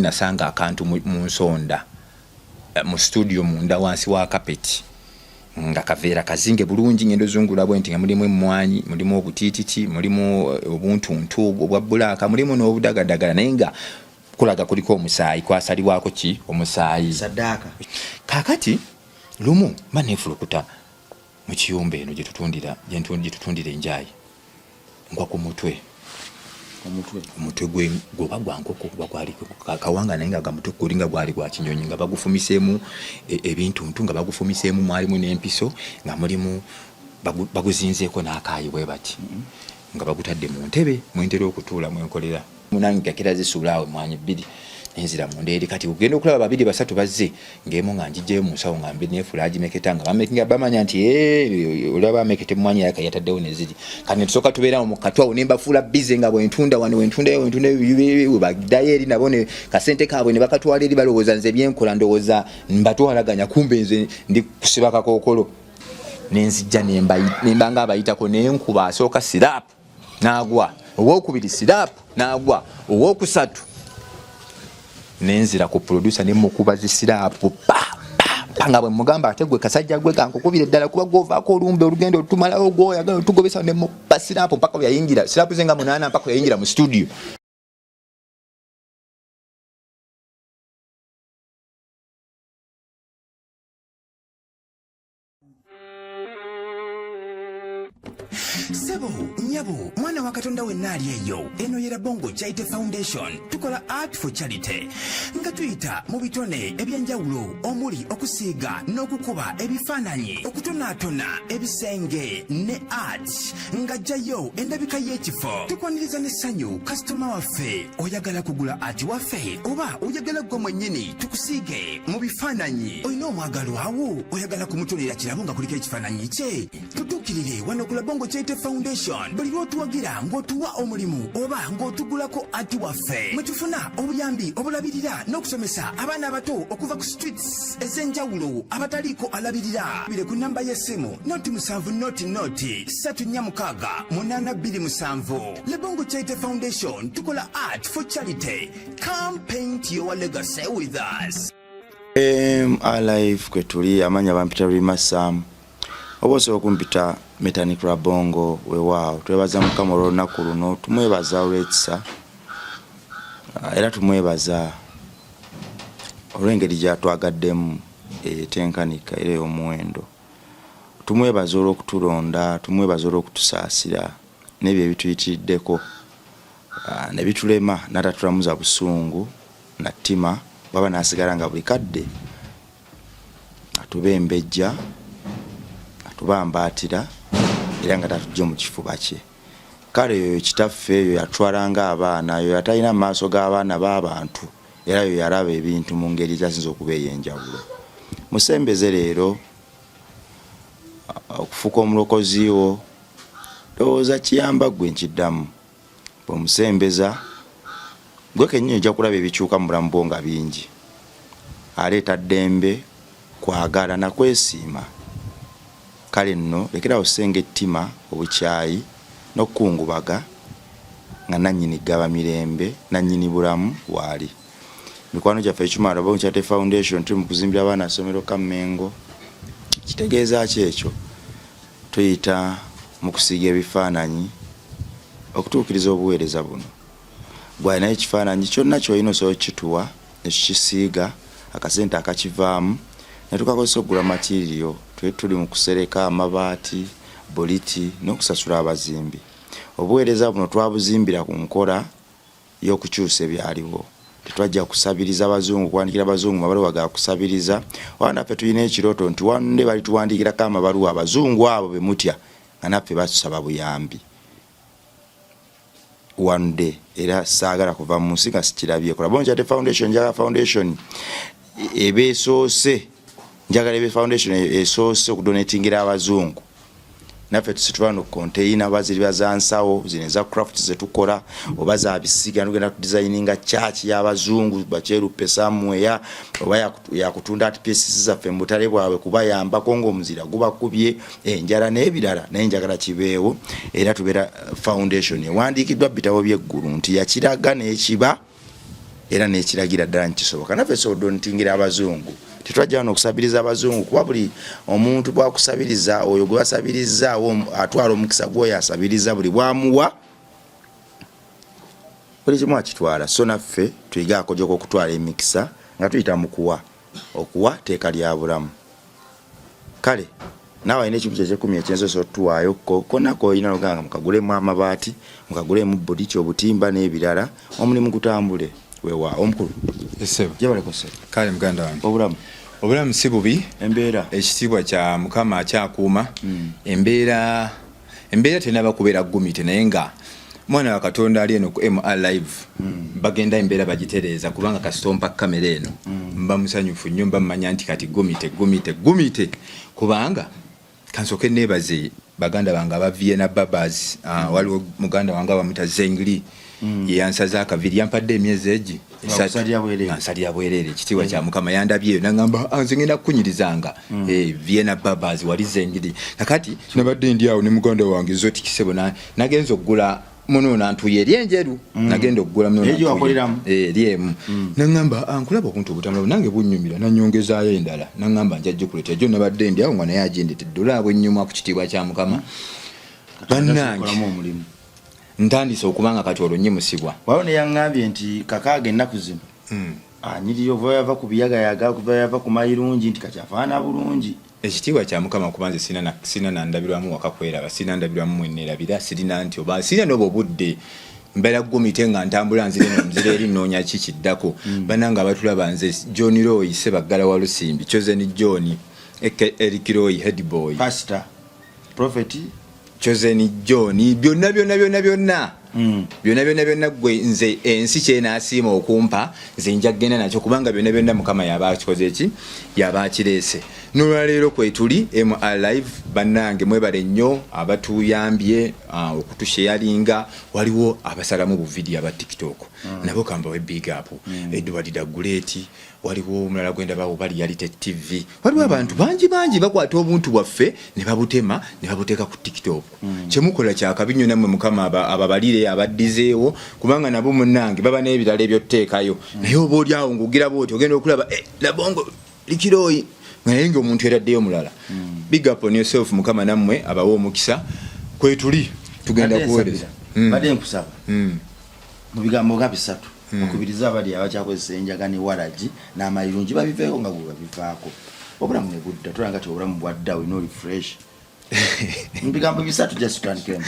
Nasanga akantu mu nsonda mu studio munda wansi wa kapeti, nga kaveera kazinge bulungi. Ngenda ozungula bwe nti nga mulimu emmwanyi, mulimu obutiititi, mulimu obuntuntu obwa bulaaka, mulimu n'obudagadagala, naye nga kulaga kuliko omusaayi, kwasalibwako ki omusaayi. Saddaaka. Kaakati lumu mba neefulukuta mu kiyumba eno gye tutundira enjayi, ngwa ku mutwe. Omutwe? Omutwe gwoba gwa nkoko oba gwali kawanga, naye nga gamutwe guli nga gwali gwa kinyonyi, nga bagufumiseemu ebintuntu, nga bagufumiseemu, mwalimu n'empiso, nga mulimu baguzinzeeko n'akaayi bwe bati, nga bagutadde mu ntebe mwentera okutuula mwenkolera. Munange gakira zisuula awo emwanyi bbiri, nenzira munda eri. Kati ogenda okulaba babiri basatu bazze, ng'emu nga njijjayo mu nsawo, nga mbi neefula agimeketa, nga bamekinga bamanya nti "Eh, olaba ameketa emwanyi yaka yataddewo neziri." Kati netusooka tubeerawo mu katw awo, nembafuula bize nga bwentunda wano, wentundayo, wentundayo, we baddayo eri nabo ne kasente kaabwe ne bakatwala eri. Balowooza nze byenkola, ndowooza mbatwalaganya, kumbe nze ndi kusiba kakookolo. Nenzijja nembanga abayitako, nenkuba asooka slap n'agwa, owokubiri slap n'agwa, owokusatu nenzira ku producer nemukuba zi slap pa pa pa, nga bwe mugamba, "Ate gwe kasajja gwe kankukubira eddala, kuba gwovaako olumbe olugendo olutumalawo, gwoyagala otugobesa." Nemukuba slap mpaka bwe yayingira, slap ze nga munaana, mpaka bwe yayingira mu studio. Sebo, nyabo, mwana wa Katonda wenna ali eyo, eno ye Rabongo Charity Foundation. Tukola art for charity nga tuyita mu bitone ebyenjawulo omuli okusiiga n'okukuba ebifaananyi, okutonaatona ebisenge ne art nga jjayo endabika y'ekifo. Tukwaniriza n'essanyu kasitoma waffe. Oyagala kugula art waffe oba oyagala ggwe mwennyini tukusiige mu bifaananyi? Olina omwagalwawo, oyagala kumutonera kirabo nga kuliko ekifaananyi kye? Tutuukirire wano ku Labongo Charity Foundation. Buli lw'otuwagira ng'otuwa omulimu oba ng'otugulako art waffe, mwe tufuna obuyambi obulabirira n'okusomesa abaana abato okuva ku streets ez'enjawulo abataliiko alabirira. Bire ku namba y'essimu 0 7 0 0 3 4 6 8 2 7. Lebongo Charity Foundation, tukola art for charity. Come paint your legacy with us. Alive kwe tuli. Amanya bampita Rima Sam, oba osobola okumpita Metanik Rabongo. Weewaawo, twebaza Mukama olw'olunaku luno, tumwebaza olw'ekisa. Era tumwebaza olw'engeri gy'atwagaddemu etenkanika era ey'omuwendo. Tumwebaza olw'okutulonda, tumwebaza olw'okutusaasira n'ebyo ebituyitiriddeko ne bitulema, n'atatulamuza busungu na ttima, bwaba n'asigala nga buli kadde atubembejja, atubambaatira, era nga tatujje mu kifuba kye. Kale oyo kitaffe, oyo yatwalanga abaana, oyo atalina mu maaso g'abaana b'abantu, era oyo yalaba ebintu mu ngeri ekyasinza okuba ey'enjawulo. Musembeze leero okufuuka omulokozi wo. Ndowooza kiyamba ggwe, nkiddamu, bw'omusembeza gwe kennyini ojja kulaba ebikyuka mu bulamu bwo nga bingi. Aleeta ddembe, kwagala na kwesiima. Kale nno lekerawo ssenga ettima, obukyayi n'okukungubaga, nga nannyini ggaba mirembe, nannyini bulamu waali. Mikwano gyaffe ekyuma Rabongo Charity Foundation, tuli mu kuzimbira abaana ssomero Kammengo. Kitegeeza ki ekyo? Tuyita mu kusiiga ebifaananyi okutuukiriza obuweereza buno. Gwalinayo ekifaananyi kyonna kyolina, osobola okukituwa nekikisiiga, akasente akakivaamu netukakozesa okugula material. Twe tuli mu kusereka amabaati, buliti n'okusasula abazimbi. Obuweereza buno twabuzimbira ku nkola y'okukyusa ebyaliwo. Tetwajja kusabiriza bazungu, kuwandikira bazungu mabaluwa ga kusabiriza. Oba naffe tulina ekirooto nti one day balituwandiikirako amabaluwa abazungu abo be mutya, nga naffe batusaba buyambi one day. Era saagala kuva mu nsi nga sikirabyeko Rabongo Charity Foundation. Njagala foundation eba esoose, njagala ebe foundation esoose okudonatingira abazungu. Naffe tusitula no container oba ziriba za nsawo zino eza craft zetukola oba za bisiga, tugenda kudesigninga church y'abazungu bakyeruppe somewhere, oba yakutunda art pieces zaffe mu butale bwabwe kubayambako ng'omuzira gubakubye enjala n'ebirala. Naye njagala kibeewo, era tubeera foundation ewandiikiddwa bitabo by'eggulu nti yakiraga n'ekiba. Era nekiragira ddala nti kisoboka. Naffe sodonatingira abazungu, tetwajja wano okusabiriza abazungu, kuba buli omuntu bwakusabiriza, oyo gwe basabirizaawo atwala omukisa gwoyo asabiriza, buli bwamuwa buli kimu akitwala. So naffe tuyige akojoka okutwala emikisa nga tuyita mu kuwa. Okuwa teeka lya bulamu. Kale naawe alina ekintu kyekyekumi ekyensoso otuwaayo ko konna koyina nogamba mukagulemu amabaati, mukagulemu budiki, obutimba n'ebirala, omulimu gutambule. Weewaawo omukulu. Essebo. Gyebaleko ssebo. Kale muganda wange. Obulamu? Obulamu si bubi. Embeera? Ekitiibwa kya Mukama akyakuuma. Embeera tenaba kubeera gumite, naye nga mwana wa Katonda ali eno ku MR Live, bagenda embeera bagitereeza, kubanga kasita kamera eno mba musanyufu nnyo, mba mmanya nti kati gumite, gumite, gumite. Kubanga kansooke neebaze baganda bange aba Vienna Barbers. Waliwo muganda wange abamwita Zengli, yeyansaza akaviri, yampadde emyezi egi esatu. Ng'akusalira bwereere. Nga nsalira bwereere. Ekitiibwa kya Mukama. Yandabyeyo nagamba, "Ah, nze ngenda kukunyirizanga." Vienna Barbers wali Zengli. Kakati nabadde ndi awo ne muganda wange Zotikisebo, nagenza okugula muno nantuye eri enjeru, nagenda okugula muno. Eyo nantuye. Wakoleramu? Eh, eri emu. Naŋŋamba, "Ah, nkulaba obuntu obutambula, nange bunnyumira." Nanyongezaayo endala, naŋŋamba nja gikuleetera. Jo nabadde ndi awo nga naye agindetedde. Olaba bwennyumwa ku kitiibwa kya Mukama, bannange. Okolamu omulimu. Ntandise okubanga kati olwo nnyimusibwa. Waliwo neyaŋŋambye nti kakaaga ennaku zino anyirira okuva yava ku biyagayaga, okuva yava ku mayirungi, nti kati afaanana bulungi. Ekitiibwa kya Mukama, kuba nze sina nandabirwamu waka kweraba, sina ndabirwamu mwenerabira, sirina nti oba sirina noba obudde mbeera gumite nga ntambula nzire eno nzire eri nnoonya ki kiddako. Bannange abatulaba, nze John Roy Sebaggala wa Lusimbi, Chosen John aka Eric Roy, headboy. Pastor, prophet. Chosen John, byonna byonna byonna byonna, byonna byonna byonna. Gwe nze ensi kyenaasiima okumpa, nze nja kgenda nakyo, kubanga byonna byonna Mukama yaba akikoze, eki yaba akireese. Nolwaleero kwetuli MR Live. Bannange, mwebale nnyo abatuyambye okutusheyalinga. Waliwo abasalamu buvidiyo aba TikTok, nabo kambawe big up. Edward Daguleti, waliwo omulala gwendabawo bali Reality TV. Waliwo abantu bangi bangi bakwata obuntu bwaffe ne babutema ne babuteeka ku TikTok. Kyemukola kyakabi nnyo nammwe. Mukama ababalire, abaddizeewo, kubanga nabo munnange baba n'ebirala ebyotuteekayo. Naye oba oli awo ng'ogira bwoti ogenda okulaba, eh, Labongo Likiroyi, naye nga omuntu eraddeyo mulala. Big up on yourself. Mukama nammwe abawe omukisa. Kwetuli tugenda Badde kuweereza. nsabira. Badde nkusaba mu bigambo nga bisatu okubiriza abali abakyakozesa enjaga ne waragi n'amayirungi babiveeko nga bwe babivaako, obulamu ne budda. Tulanga ti obulamu bwadda, olina oli fresh. Mu bigambo 3, just tutandikemu.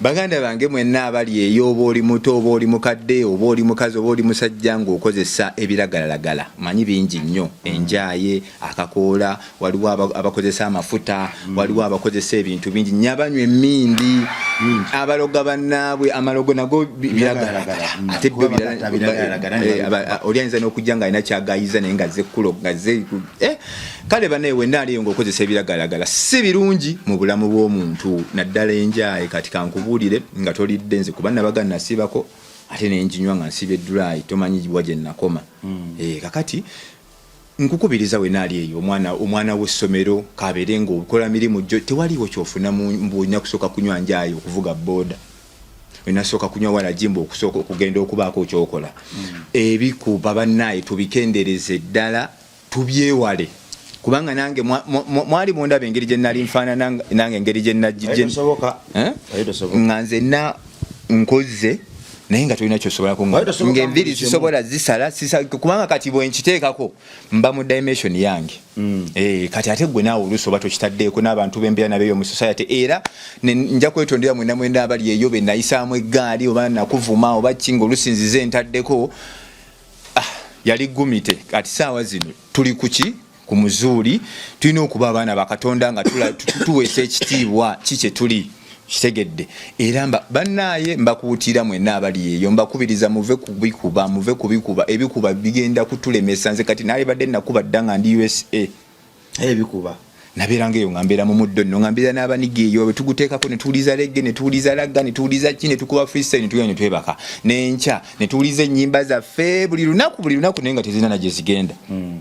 Baganda bange mwenna abali eyo, oba oli muto, oba oli mukadde, oba oli mukazi, oba oli musajja, ng'okozesa ebiragalalagala, manyi bingi nnyo, enjaaye, akakoola, waliwo abakozesa amafuta, waliwo abakozesa ebintu bingi nnyo, abanywa emmindi, abaloga bannaabwe, amalogo nago biragalalagala. Ate byo Kuba bagatta biragalalagala ne oli ayinza n'okujja ng'alina kyagayiza, naye nga azze kulo ng'azze kale bannaye, wenna aliyo ng'okozesa ebiragalalagala, si birungi mu bulamu bw'omuntu, naddala enjaaye. Kati kankubuulire nga tolidde, nze kuba nabaga nasiibako ate nenjinywa nga nsiibye dry, tomanyi wa gye nakoma. Kakati nkukubiriza wenna ali eyo, omwana w'essomero, kabeere ng'okola mirimu gyo, tewaliiwo kyofuna mbu olina kusooka kunywa njaaye okuvuga booda, olina sooka kunywa walagi mbu okusooka okugenda okubaako kyokola. Ebikuba bannaaye tubikendereze ddala, tubyewale, kubanga nange mwali mundaba engeri gye nali nfaanana, nange engeri gye Naye tosoboka. Eh? Naye tosoboka. Nga nzenna nkoze, naye nga tolina kyosobolako. Naye tosoboka. Ngaenviiri Mu buli kimu. sisobola zisala kubanga kati bwenkiteekako mba mu dimension yange. Kati ate gwe naawe oluusi oba tokitaddeeko n'abantu bembeera nabeeyo mu society. Era nja kwetondera mwena mwena abali eyo be nayisaamu eggaali, oba nakuvuma oba ki, nga oluusi nzize ntaddeko. Ah, yali gumite. Kati saawa zino tuli kuki ku muzuuli, tulina okuba abaana bakatonda nga tuweesa ekitiibwa ki kye tuli kitegedde. Era bannaaye mbakuutira mwenna abali eyo, mbakubiriza muve kubikuba, muve kubikuba. Ebikuba bigenda kutulemesa. Nze kati naalibadde nakuba dda nga ndi USA. Ebikuba. Nabeeranga eyo nga mbeera mu muddo nno, nga mbeera n'abaniga eyo, bwe tuguteekako ne tuwuliza reggae, ne tuwuliza ragga, ne tuwuliza ki, ne tukuba freestyle, ne tugenda ne twebaka n'enkya ne tuwuliza ennyimba zaffe buli lunaku buli lunaku, naye nga tezirina na gye zigenda.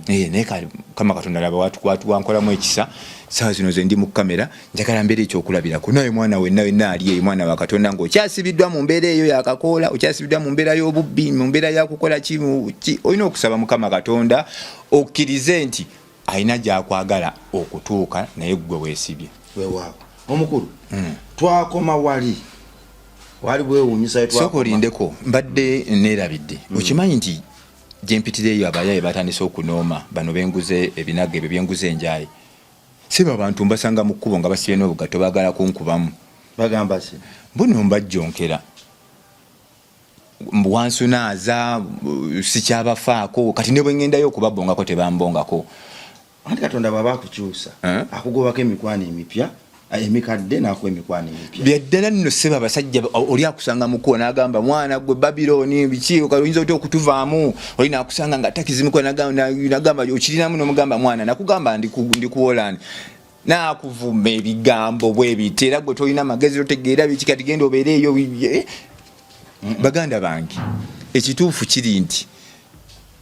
Naye Mukama Katonda laba wankolamu ekisa. Saawa zino ze ndi mu kamera, njagala mbeera ekyokulabirako. Naye mwana wenna wenna ali eyo, mwana wa Katonda, ng'okyasibiddwa mu mbeera eyo yakakoola, okyasibiddwa mu mbeera y'obubbi, mu mbeera yakukola ki, olina okusaba Mukama Katonda okkirize nti alina gyakwagala okutuuka, naye ggwe weesibye. Weewaawo omukulu. Twakoma wali wali bwewuunyisa. Sooka olindeko, mbadde neerabidde. Okimanyi nti gyempitira eyo abayaye batandise okunooma bano benguze ebinaga ebyo byenguze enjayi? Siba abantu mbasanga mu kkubo nga basibye n'obugatto, baagala kunkubamu. Bagamba ki? Buno mbajjonkera wansunaaza, sikyabafaako kati. Ne bwe ŋŋendayo okubabongako, tebambongako. Anti Katonda bw'aba akukyusa, akugobako emikwano emipya, emikadde, n'akuwa emikwano emipya. Byaddala nno ssebo. Abasajja oli akusanga mukuwo n'agamba, "Mwana gwe Babiloni, biki, oyinza otya okutuvaamu?" Oli nakusanga nga takizimukuwa nagamba, "Okirinamu?" Nomugamba, "Mwana, nakugamba ndi ku Holland." Nakuvuma ebigambo bwe biti, "Era gwe tolina magezi, totegeera biki, kati genda obeere eyo." Baganda bange, ekituufu kiri nti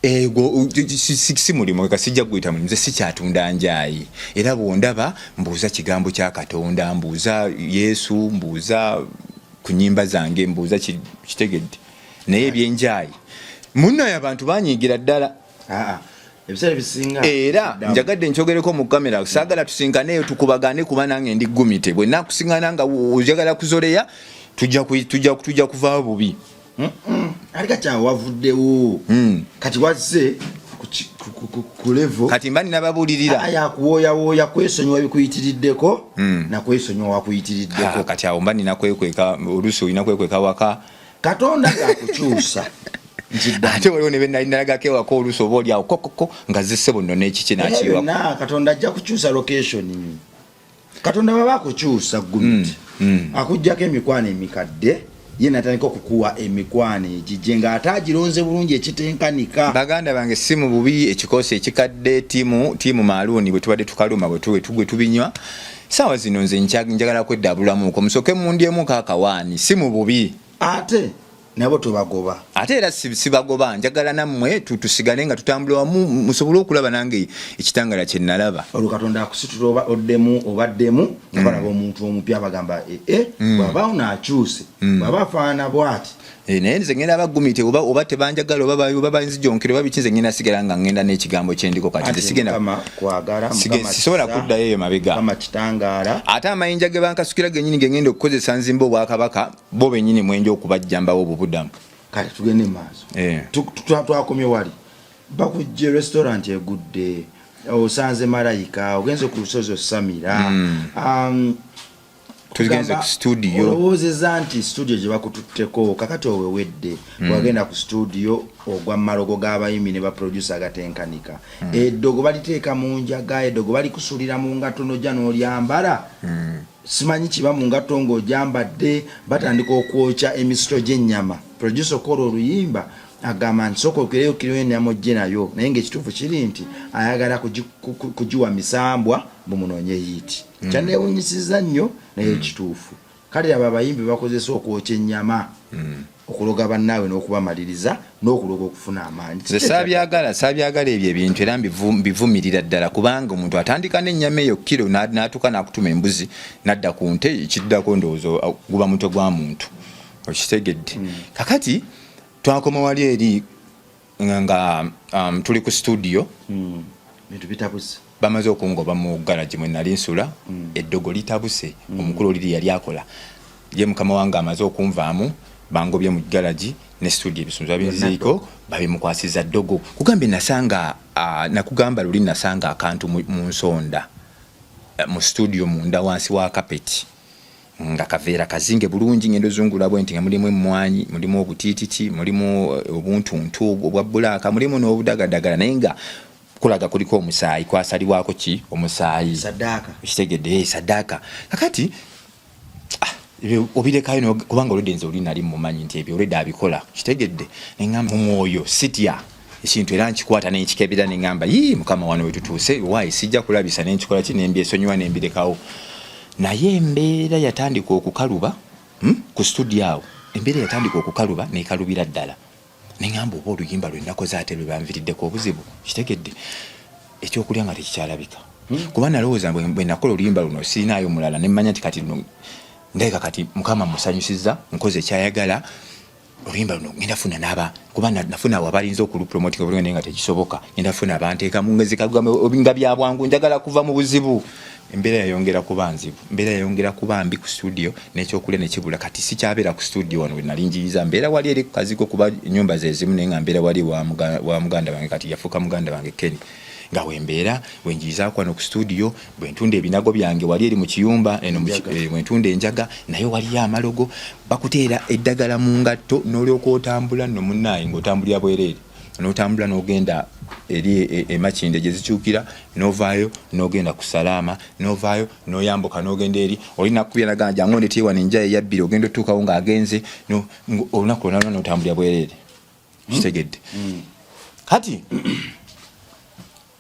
ego si mulimu, ka sijja kuguyita mulimu. Nze sikyatunda njayi, era bwondaba mbuuza kigambo kya Katonda, mbuuza Yesu, mbuuza ku nyimba zange, mbuuza kitegedde. Naye ebyenjayi munnaye abantu banyiigira ddala. Ebiseera ebisinga. Era njagadde nkyogereko mu kamera, saagala tusinkaneeyo tukubagane, kuba nange ndi gumite. Bwe nakusiŋana nga ojagala kuzoleya, tujja kuvaawo bubi. Ate kati awo wavuddewo. Kati wazze ku level Kati mba ninababuulirira. Yakuwooyawooya, kwesonyiwa bikuyitiriddeko nakwesonyiwa wakuyitiriddeko. Kati awo mba nina kwekweka, oluusi olina kwekweka waka. Katonda ngaakukyusa. Ate waliwo ne benali nalagako ewaka, oluusi oba oli awo kokoko nga zisse buno n'ekiki nakiwako. Byonna Katonda ajja kukyusa location. Katonda baba akukyusa gumiti, akugjako emikwano emikadde, ye natandika okukuwa emikwano egigye ng'ate agironze bulungi ekitenkanika. Baganda bange, si mu bubi, ekikoosi ekikadde, tiimu maaluuni, bwe tubadde tukaluma bwe tubinywa saawa zino, nze njagala kweddabulamuko, musooke mundyemu kaakawaani, si mu bubi. Ate nabo tobagoba. Ate era sibagoba, njagala nammwe tusigale nga tutambula wamu, musobole okulaba nange ekitangala kye nalaba. Olwo Katonda akusitula oba oddemu obaddemu nga balaba omuntu omupya, bagamba, "Ee, bw'abaawo naakyuse, bw'aba afaanana bw'ati." Naye nze ngenda bagumite, oba tebanjagala, oba banzijonkera, oba biki, nze ngenda sigala nga ngenda n'ekigambo kyendiko kati. Nze sigenda Mukama kwagala. Mukama sisobola kisa, kuddayo eyo mabega. Mukama kitangaala. Ate amayinja ge bankasukira genyini ge ngenda okukozesa nzimba obwakabaka, bo benyini mwenja okubajjambawo obubudamu. Kale tugende mu maaso. Twakomye wali bakujje restaurant egudde, osanze malayika, ogenze ku lusozi osamira. Tugenze ku studio. Olowoozeza nti studio gye bakututteko kakati owewedde. Wagenda ku studio, ogwa malogo g'abayimbi ne baproducer agatenkanika. Eddogo baliteeka mu njaga, eddogo balikusulira mu ngatto nojja n'olyambala. Simanyi kiba mu ngatto ng'ogyambadde. Batandika okwokya emisito gy'ennyama. Producer okola oluyimba agamba nti sooka okireyo kiro ennyama ojje nayo, naye ng'ekituufu kiri nti ayagala kugiwa misambwa bumunoonye hit. Kyanneewunyisizza nnyo, naye ekituufu kale abo abayimbi bakozesa okwokya ennyama okuloga bannaabwe n'okubamaliriza n'okuloga okufuna amaanyi. Nze saabyagala ebyo ebintu, era mbivumirira ddala, kubanga omuntu atandika n'ennyama eyo kiro n'atuuka n'akutuma embuzi, n'adda ku nte, ekiddako ndowooza guba mutwe gwa muntu, okitegedde? Kakati twakoma wali eri nga tuli ku studio. Bintu bitabuse. Bamaze okungoba mu garagi mwe nali nsula. Eddogo litabuse. Omukulu oliri yali akola ye mukama wange amaze okunvaamu, bangobye mu garagi ne studio, ebisumuluzo babinziiko, babimukwasiza ddogo. Kugambye nasanga, nakugamba luli nasanga akantu mu nsonda, mu studio munda wansi wa kapeti, nga kaveera kazinge bulungi. Ngenda ozungula bwe nti nga mulimu emmwanyi, mulimu obutiititi, mulimu obuntuntu obwa bulaaka, mulimu n'obudagadagala, naye nga kulaga kuliko omusaayi, kwasalibwako ki omusaayi. Saddaaka. Okitegedde? Saddaaka. Kakati ebyo obirekayo kubanga olwedde nze oli nali mumanyi nti ebyo olwedde abikola, kitegedde? Neŋŋamba mu mwoyo sitya. Ekintu era nkikwata nenkikebera neŋamba, "Yii, Mukama, wano wetutuuse, waayi sijja kulabisa." Nenkikola ki, nembyesonyiwa, nembirekawo. Naye embeera yatandika okukaluba, Ku studio awo embeera yatandika okukaluba, nekalubira ddala. Neŋamba oba oluyimba lwe nakoze ate lwe banviriddeko obuzibu. Kitegedde, ekyokulya nga tekikyalabika, Kuba nalowooza bwe nakola oluyimba luno sirinaayo mulala, nemmanya nti kati luno ndabika kati Mukama musanyusiza, nkoze kyayagala. Oluyimba luno ngenda funa naba, kuba nafuna awo abalinza okulupromotinga obulungi, naye nga tekisoboka. Ngenda funa abanteekamu nga byabwangu, njagala kuva mu buzibu. Embeera yayongera kuba nzibu, embeera yayongera kuba mbi ku studio, n'ekyokulya nekibula. Kati sikyabeera ku studio wano wenali njiriza, mbeera wali eri ku kazigo, kuba nyumba zezimu, naye nga mbeera wali wa muganda wange, kati yafuuka muganda wange Kenny, nga wembeera wenjiyizaako wano ku studio. Bwentunda ebinago byange wali eri mu kiyumba eno, bwentunda enjaga, naye waliyo amalogo, bakuteera eddagala mu ngatto n'olyoka otambula nno munnaaye, ng'otambulira bwereere, n'otambula n'ogenda eri emakinde gye zikyukira, n'ovaayo n'ogenda ku Salaama, n'ovaayo n'oyambuka n'ogenda eri oli nakubya nagaa, "Jangu ondeeteye wano enjaye eyabbiri." Ogenda otuukawo ng'agenze, olunaku lwonna lwonna n'otambulira bwereere. Kitegedde, kati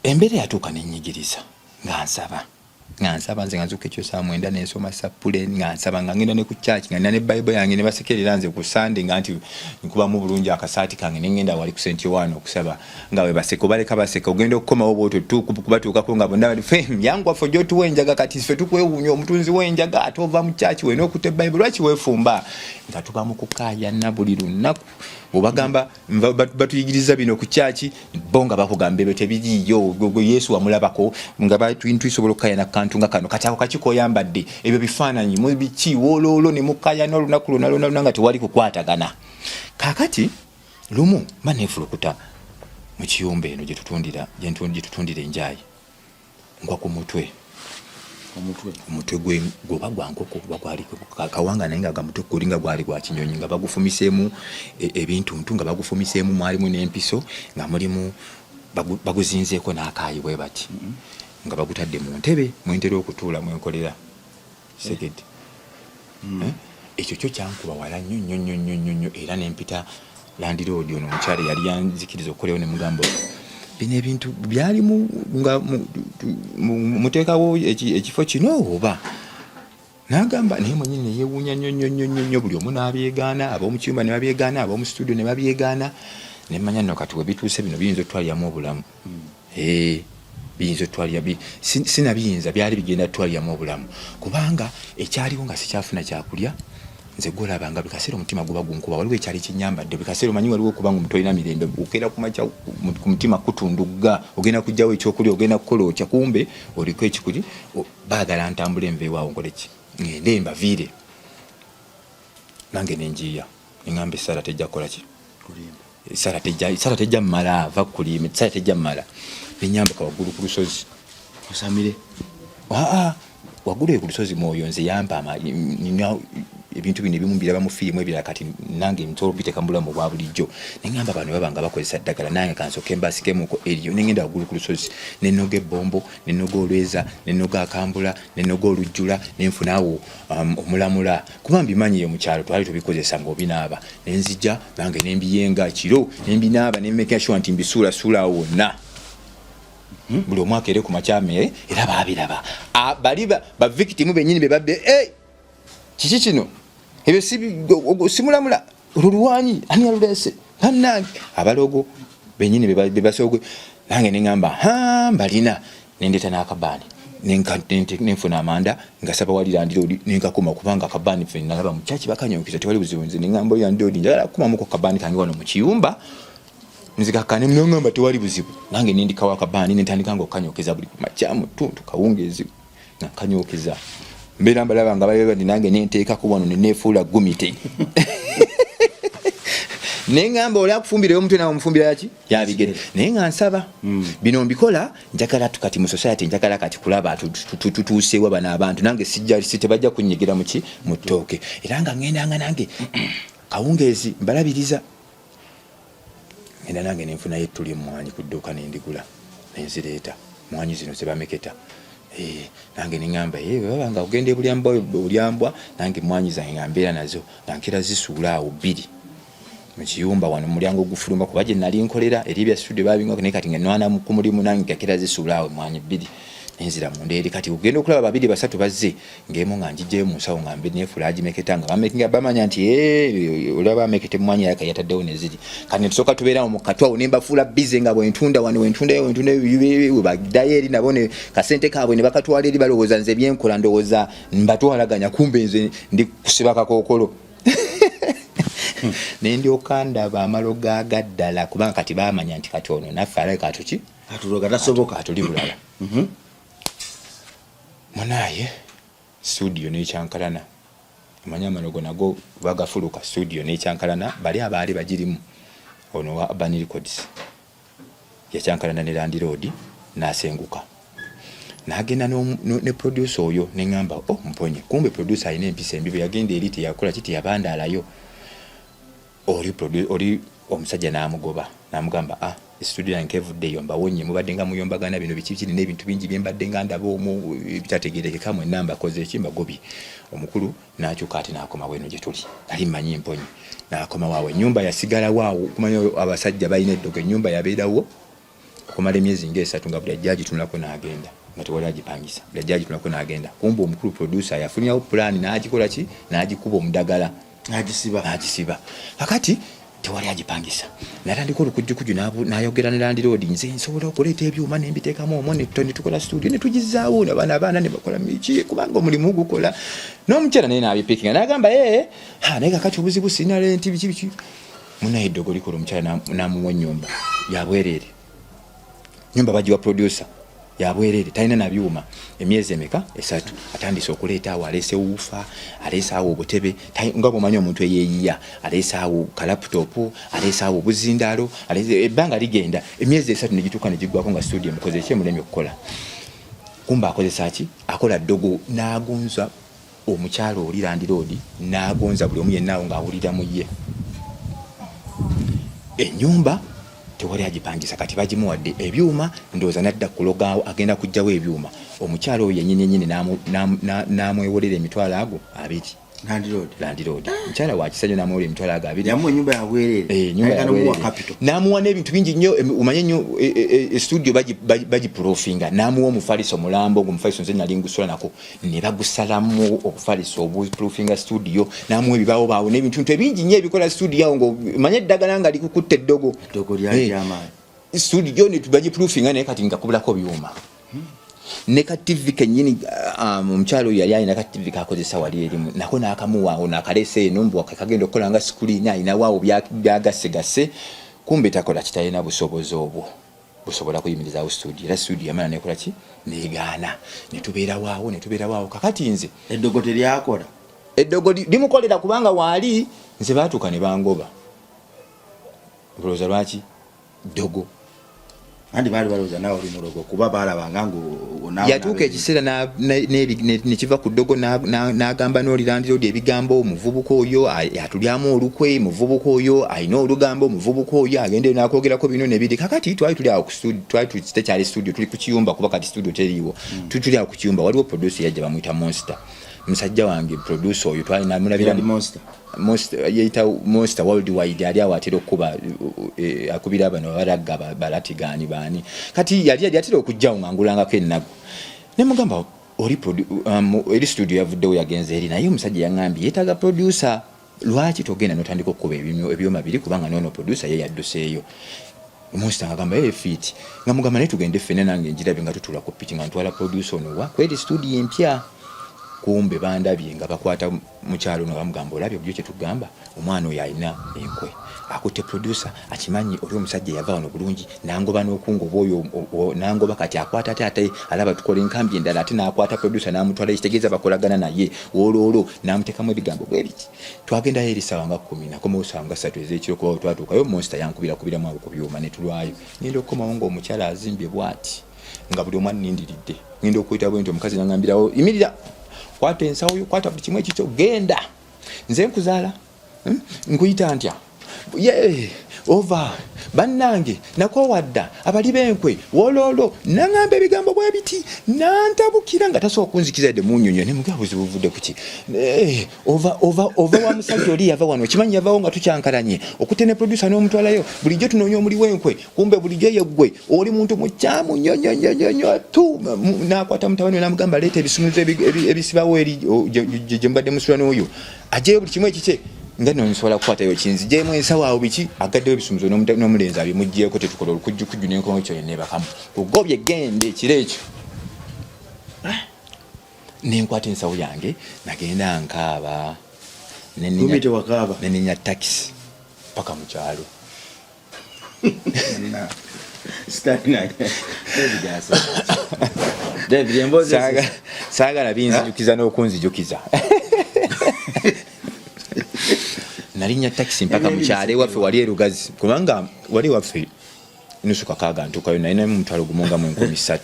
embeera yatuuka nenyigiriza nga nsaba, nga nsaba nze nga nzuuka ekyo saa 9 nensoma sappule, nga nsaba, nga ngenda ne ku church, nga nina ne Bible yange, ne basekerera nze ku Sunday, nga nti nkubamu bulungi akasaati kange nengenda wali ku St Yohana okusaba, nga we baseka obaleka baseka. Ogenda okukomawo bwotyo kubatuukako nga bonna bali, "Fe yangu waffe ojja otuwa enjaga, kati ffe tukwewuunya, omutunzi w'enjaga ate ova mu church wena okutte Bible, lwaki weefumba?" Nga tuba mu kukaayana buli lunaku. Obagamba batuyigiriza bino ku kyaki, bo nga bakugamba ebyo tebiriiyo, gwe Yesu wamulabako? Nga tusobola okukayana kantu nga kano, kati ako kakiko oyambadde ebyo bifaananyi mubiki woloolo, ne mukayana olunaku lwonna lwonna lwonna nga tewali kukwatagana. Kakati lumu mba neefulukuta mu kiyumba eno gyetutundira enjayi, ngwa ku mutwe. Omutwe gwoba gwa nkoko oba gwali kawanga, naye nga gamutwe guli nga gwali gwa kinyonyi, nga bagufumiseemu ebintuntu, nga bagufumiseemu, mwalimu n'empiso, nga mulimu baguzinzeeko n'akaayi bwe bati, nga bagutadde mu ntebe mwentera okutuula mwenkolera. Kitegedde, eh? Ekyo kyo kyankuba wala nnyo nnyo nnyo nnyo nnyo nnyo, era nempita landiroodi ono omukyala yali yanzikiriza okukolewo, ne mugamba, "Bino ebintu byalimu nga muteekawo ekifo kino oba?" N'agamba naye mwenyini neyewuunya nnyo nnyo nnyo nnyo nnyo. Buli omu n'abyegaana, ab'omu kiyumba ne babyegaana, ab'omu studio ne babyegaana. Nemmanya nno kati we bituuse, bino biyinza otwaliramu obulamu. Eh, biyinza otwalira, sinabiyinza, byali bigenda tutwaliramu obulamu, kubanga ekyaliwo nga sikyafuna kyakulya. Nze gwolabanga buli kaseera omutima guba gunkuba, waliwo ekyali kinyambadde buli kaseera. Omanyi waliwo okuba nga omuntu olina mirembe, okeera kumakya ku mutima kutundugga, ogenda kugjawo ekyokulya, ogenda kukola otya, kumbe oliko ekikuli. Baagala ntambula enveewaawo, nkole ki, ngende mbaviire. Nange nenjiiya, neŋamba essala tejja kukola ki, essala tejja, essala tejja mmala, ava kukulima, essala tejja mmala. Nenyambuka waggulu ku lusozi. Osamire? Aa, waggulu eyo ku lusozi mwoyo nze yampa nina ebintu bino ebimu mbiraba mu firimu, ebirala kati nange nsobola okubiteeka mu bulamu obwa bulijjo. Neŋŋamba bano baba nga bakozesa ddagala, nange kansooke mbasikemuko eriyo. Nengenda waggulu ku lusozi, nenoga ebbombo, nenoga olweza, nenoga akambula, nenoga olujjula, nenfuna awo omulamula, kuba mbimanyi eyo mu kyalo twali tubikozesa ng'obinaaba. Nenzija nange nembiyenga kiro, nembinaaba, nemeka sure nti mbisuulasuula awo wonna. Buli omwaka ere ku makyame era babiraba. Ah, bali ba victim benyini be babbe. Eh, kiki kino? Ebyo simulamula, olwo lwanyi ani yaluleese? Bannange, abalogo benyini bebasogwe. Nange neŋamba, ha, mbalina. Nendeeta n'akabaani, nenfuna amanda nga saba wali landiroodi, nenkakuma, kubanga akabaani ffe nalaba mu kyaki bakanyonkiza, tewali buzibu. Nze neŋamba oli landiroodi, njagala kukumamuko kabaani kange wano mu kiyumba nzikakane. Nongamba tewali buzibu. Nange nendikawo akabaani, nentandika nga okukanyokeza buli kumakya, mu ttuntu, kawungeezi, nga nkanyokeza. Mbeera mbalaba nga baleba, nange nenteekako wano neneefuula gumite. Neŋŋamba oli akufumbira ey'omutwe, nawe omufumbira yaki yabigere. Naye nga nsaba, bino mbikola njagala kati mu society, njagala kati kulaba tutuuseewa bano abantu. Nange sijja si tebajja kunyigira muki mu ttooke. Era nga ŋŋendanga nange kawungeezi mbalabiriza, ngenda nange nenfunayo ettuli emmwanyi ku dduuka, nendigula, nenzireeta mwanyi zino zebameketa. Eh, nange neŋŋamba, "Eh, bwe baba nga ogenda ebulyambwa bulyambwa." Nange emmwanyi zange nga mbeera nazo, nga nkera zisuula awo bbiri. Mu kiyumba wano mulyango ogufuluma, kuba gye nali nkolera eri ebya studio babingako, naye kati nga nwana ku mulimu nange gakira zisuula awo emwanyi bbiri nenzira munda eri. Kati ogenda okulaba babiri basatu bazze, ng'emu nga njijjayo mu nsawo nga mbe neefula agimeketa, nga bamekinga bamanya nti olaba ameketa emmwanyi yaka yataddewo neziri. Kati netusooka tubeerawo mu katwawo ne mbafuula bize nga bwentunda wano, wentundayo, wentundayo, we baddayo eri nabo ne kasente kaabwe ne bakatwala eri. Balowooza nze byenkola, ndowooza mbatwalaganya, kumbe nze ndi kusiba kakookolo. Ne ndyoka ndaba amalogo agaddala, kubanga kati bamanya nti kati ono naffe alabika atuki atuloga, tasoboka. Atuli bulala. Munaye studio nekyankalana, omanyi amalogo nago bagafuluka. Studio nekyankalana, bali abaali bagirimu, ono wa Urban Records yakyankalana ne landlord n'asenguka n'agenda ne producer oyo. Neŋŋamba, "Oh, mponye." Kumbe producer alina empisa embi. Bwe yagenda eri teyakola ki, teyabandaalayo oli oli omusajja n'amugoba n'amugamba, "Ah, studio yange evuddeeyo, mbawonye, mubadde nga muyombagana bino biki biki n'ebintu bingi bye mbadde nga ndaba omwo ebitategeerekeka, mwenna mbakoze ki, mbagobye." Omukulu n'akyuka ate n'akomawo eno gye tuli. Nali mmanyi mponye, n'akomawo awo. Ennyumba yasigalawo awo. Kumanya abasajja balina eddogo. Ennyumba yabeerawo okumala emyezi nga 3, nga buli ajja agitunulako n'agenda, nga tewali agipangisa. Buli ajja agitunulako n'agenda. Kumbe omukulu producer yafunirawo pulaani n'agikola ki, n'agikuba omudagala. N'agisiba. N'agisiba. Kakati tewali agipangisa. Natandika olukujjukuju n'ayogera ne landlord, "Nze nsobola okuleeta ebyuma nembiteekamu omwo ne tukola studio ne tugizaawo, nabaana abaana ne bakola miki, kubanga omulimu gukola." N'omukyala naye n'abipikinga n'agamba, "Ee, naye kakati obuzibu sirina rent, biki biki." Munaye eddogo likola. Omukyala n'amuwa ennyumba yabwereere. Nyumba bagiwa producer yabwerere, talina nabyuma. Emyezi emeka? 3. Atandise okuleeta awo, aleese woofer, aleese awo obutebe, nga bwomanyi omuntu eyeeyiya, aleese awo ka laptop, aleese awo obuzindaalo. Ebbanga ligenda, emyezi 3 negituuka negigwako nga studio emukoze eki, emulemye okukola. Kumbe akozesa ki? Akola ddogo n'agonza omukyalo oli landlord, n'agonza buli omu yenna awo ng'awulira mu ye. Ennyumba tewali agipangisa. Kati bagimuwadde ebyuma, ndowooza nadda kulogaawo, agenda kugjawo ebyuma. Omukyalo oyo yenyini yenyini n'amwewolera emitwalo ago 20. Landlord. Landlord mukyala wa kisa nnyo, n'amuwola emitwalo ago 20. Yamuwa ennyumba yabwereere. Eh, ennyumba Ayagala n'omuwa yabwereere. capital. N'amuwa n'ebintu bingi nnyo. Omanye nnyo studio bagiprofinga. N'amuwa omufaliso mulambo. Ogwo omufaliso nze nali ngusula nako, ne bagusalamu obufaliso obuprofinga studio. N'amuwa ebibaawo baawo n'ebintu ntu ebingi nnyo ebikola studio awo, ng'omanye eddagala nga likukutta eddogo. Eddogo lyali ly'amaanyi. Studio ne bagiprofinga, naye kati nga kubulako byuma ne ka TV kennyini. Omukyalo oyo yali alina ka TV kakozesa wali erimu, nako n'akamuwaawo n'akaleese eno, mbu kagenda okukola nga screen, alinawo byagasegase. Kumbe takola kitalina busobozi obwo busobola kuyimirizaawo studio. Era studio yamala nekola ki, negaana. Netubeerawo awo, netubeerawo awo. Kakati nze Eddogo teryakola. Eddogo limukolera kubanga waali nze baatuuka ne bangoba. Olowooza lwaki ddogo? Anti baali balowooza naawe oli mulogo, kuba baalabanga nga Yatuuka ekiseera nekiva ku ddogo, n'agamba n'oli landlord ebigambo, "Omuvubuka oyo atulyamu olukwe, muvubuka oyo alina olugambo, omuvubuka oyo agenda nakwogerako bino nebiri." Kakati twali tuli awo ku studio, twali tekyali studio, tuli ku kiyumba, kuba kati studio teriiwo. Tuli awo ku kiyumba, waliwo producer yajja, bamuyita Monster, musajja wange. Producer oyo twali namulabira Yali Monster. Monster, yeyita Monster Worldwide, ali awo atera okukuba akubira bano abalagga balatigaani baani. Kati yali atera okujjawo nga ngulangako ennagu, nemugamba, "Oli eri studio yavuddewo yagenze eri, naye omusajja yaŋŋambye yeetaaga producer, lwaki togenda notandika okukuba ebyuma biri, kubanga noono producer ye yadduseeyo?" Monster ngagamba, "Hey, fit." Nga mugamba, "Naye tugende ffenna nange njirabe." Nga tutula ku piki, nga ntwala producer ono wa kweri studio empya. Kumbe bandabye nga bakwata mukyalo ono, bamugamba, "Olabye bulijjo kyetugamba, omwana oyo alina enkwe, akutte producer, akimanyi oli omusajja yava wano bulungi nangoba n'okungoba oyo nangoba, kati akwata ate ate alaba tukola enkambi endala, ate n'akwata producer n'amutwala, ekitegeeza bakolagana naye woolwoolwo." N'amuteekamu ebigambo bwe biti. Twagendayo eri saawa nga 10, nakomawo saawa nga 3 ez'ekiro, kuba twatuukayo Monster yankubira kubiramu abo ku byuma ne tulwayo. Ngenda okukomawo ng'omukyala azimbye bw'ati, nga buli omu annindiridde. Ngenda okuyita bwe nti, omukazi nangambirawo, "Yimirira, kwata ensawo yo, kwata buli kimu ekikyo, genda, nze nkuzaala. Nkuyita ntya? Ye ova Bannange, nakoowa dda abali b'enkwe woloolo. Naŋamba ebigambo bwe biti, nantabukira nga tasobola kunzikiza yadde munyonyo. Ne mugamba, buzibu buvudde kuki? Eh, ova ova ova wa musajja oli yava wano, okimanyi yavawo nga tukyankalanye, okutte ne producer n'omutwalayo. Bulijjo tunoonya omuli w'enkwe, kumbe bulijjo yeggwe oli muntu mukyamu nnyo nnyo nnyo nnyo nnyo tu. N'akwata mutabani we n'amugamba, leeta ebisumuzo ebisibawo eri gye mubadde musula n'oyo, ajeyo buli kimu ekikye. Nga no nsobola kukwatayo kinzigyemu ensawo awo biki, agaddeyo ebisumuzo n'omulenzi abimugyeko, tetukola olukujjukujju n'enkomo kyo neebakamu kugobye genda ekiro ekyo. Ah, nenkwata ensawo yange, nagenda nkaaba, neninya takisi paka mu kyalo. Saagala binzijukiza n'okunzijukiza. Nalinya takisi mpaka mukyalo ewaffe wali erugazi, kubanga wali waffe nusu kakaaga ntuukayo, naye naye 10,000 nga mu 3,000.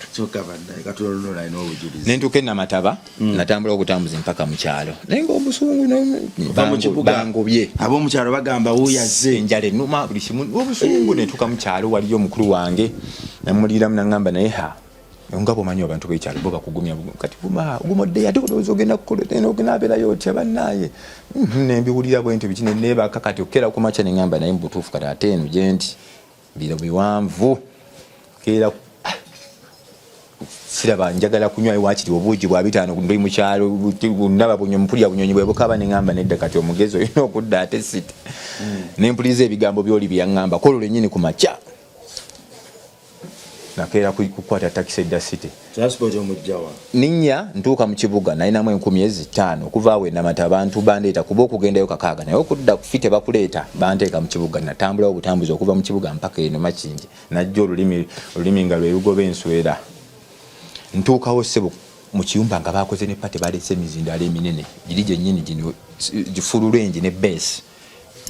Nentuuka enamataba. Natambula obutambuzi mpaka mu kyalo, naye nga obusungu bangobye. Ab'omukyalo bagamba wuyaze. Enjala enuma, buli kimu, obusungu. Nentuuka mu kyalo, waliyo omukulu wange, namuliramu, naŋŋamba, naye ha, nga bwomanyi abantu bekyalo bo bakugumya, kati guma guma oddeyo, ate olowooza ogenda kukola ogenaabeerayo otya bannaaye? Nembiwulira bwentyo biki, neneebaka. Kati okukera kumakya, neŋŋamba, naye mubutuufu kati ate eno gyendi biro biwanvu, keera siraba njagala kunywayo wakiri obuugi bwa 5, ndi mukyalo, ndaba bunyonyi, mpulira bunyonyi bwe bukaba, neŋŋamba nedda, kati omugezi olina okudda ate site. Nempuliza ebigambo byoli byeyaŋŋamba kwolwo lwennyini ku makya, nakeera kukwata takisi edda city. Ninnya ntuuka mu kibuga, nalinamu 5,000 okuva awo enamata. Abantu bandeeta kuba okugendayo kakaaga, naye okudda kufi tebakuleeta. Banteeka mu kibuga, natambulawo obutambuzi okuva mu kibuga mpaka eno Makinje. Najja olulimi olulimi nga lwe lugoba enswera. Ntuukawo ssebo mu kiyumba nga bakoze ne party, baleese emizindaalo eminene giri gyennyini gino gifululwengi ne bass,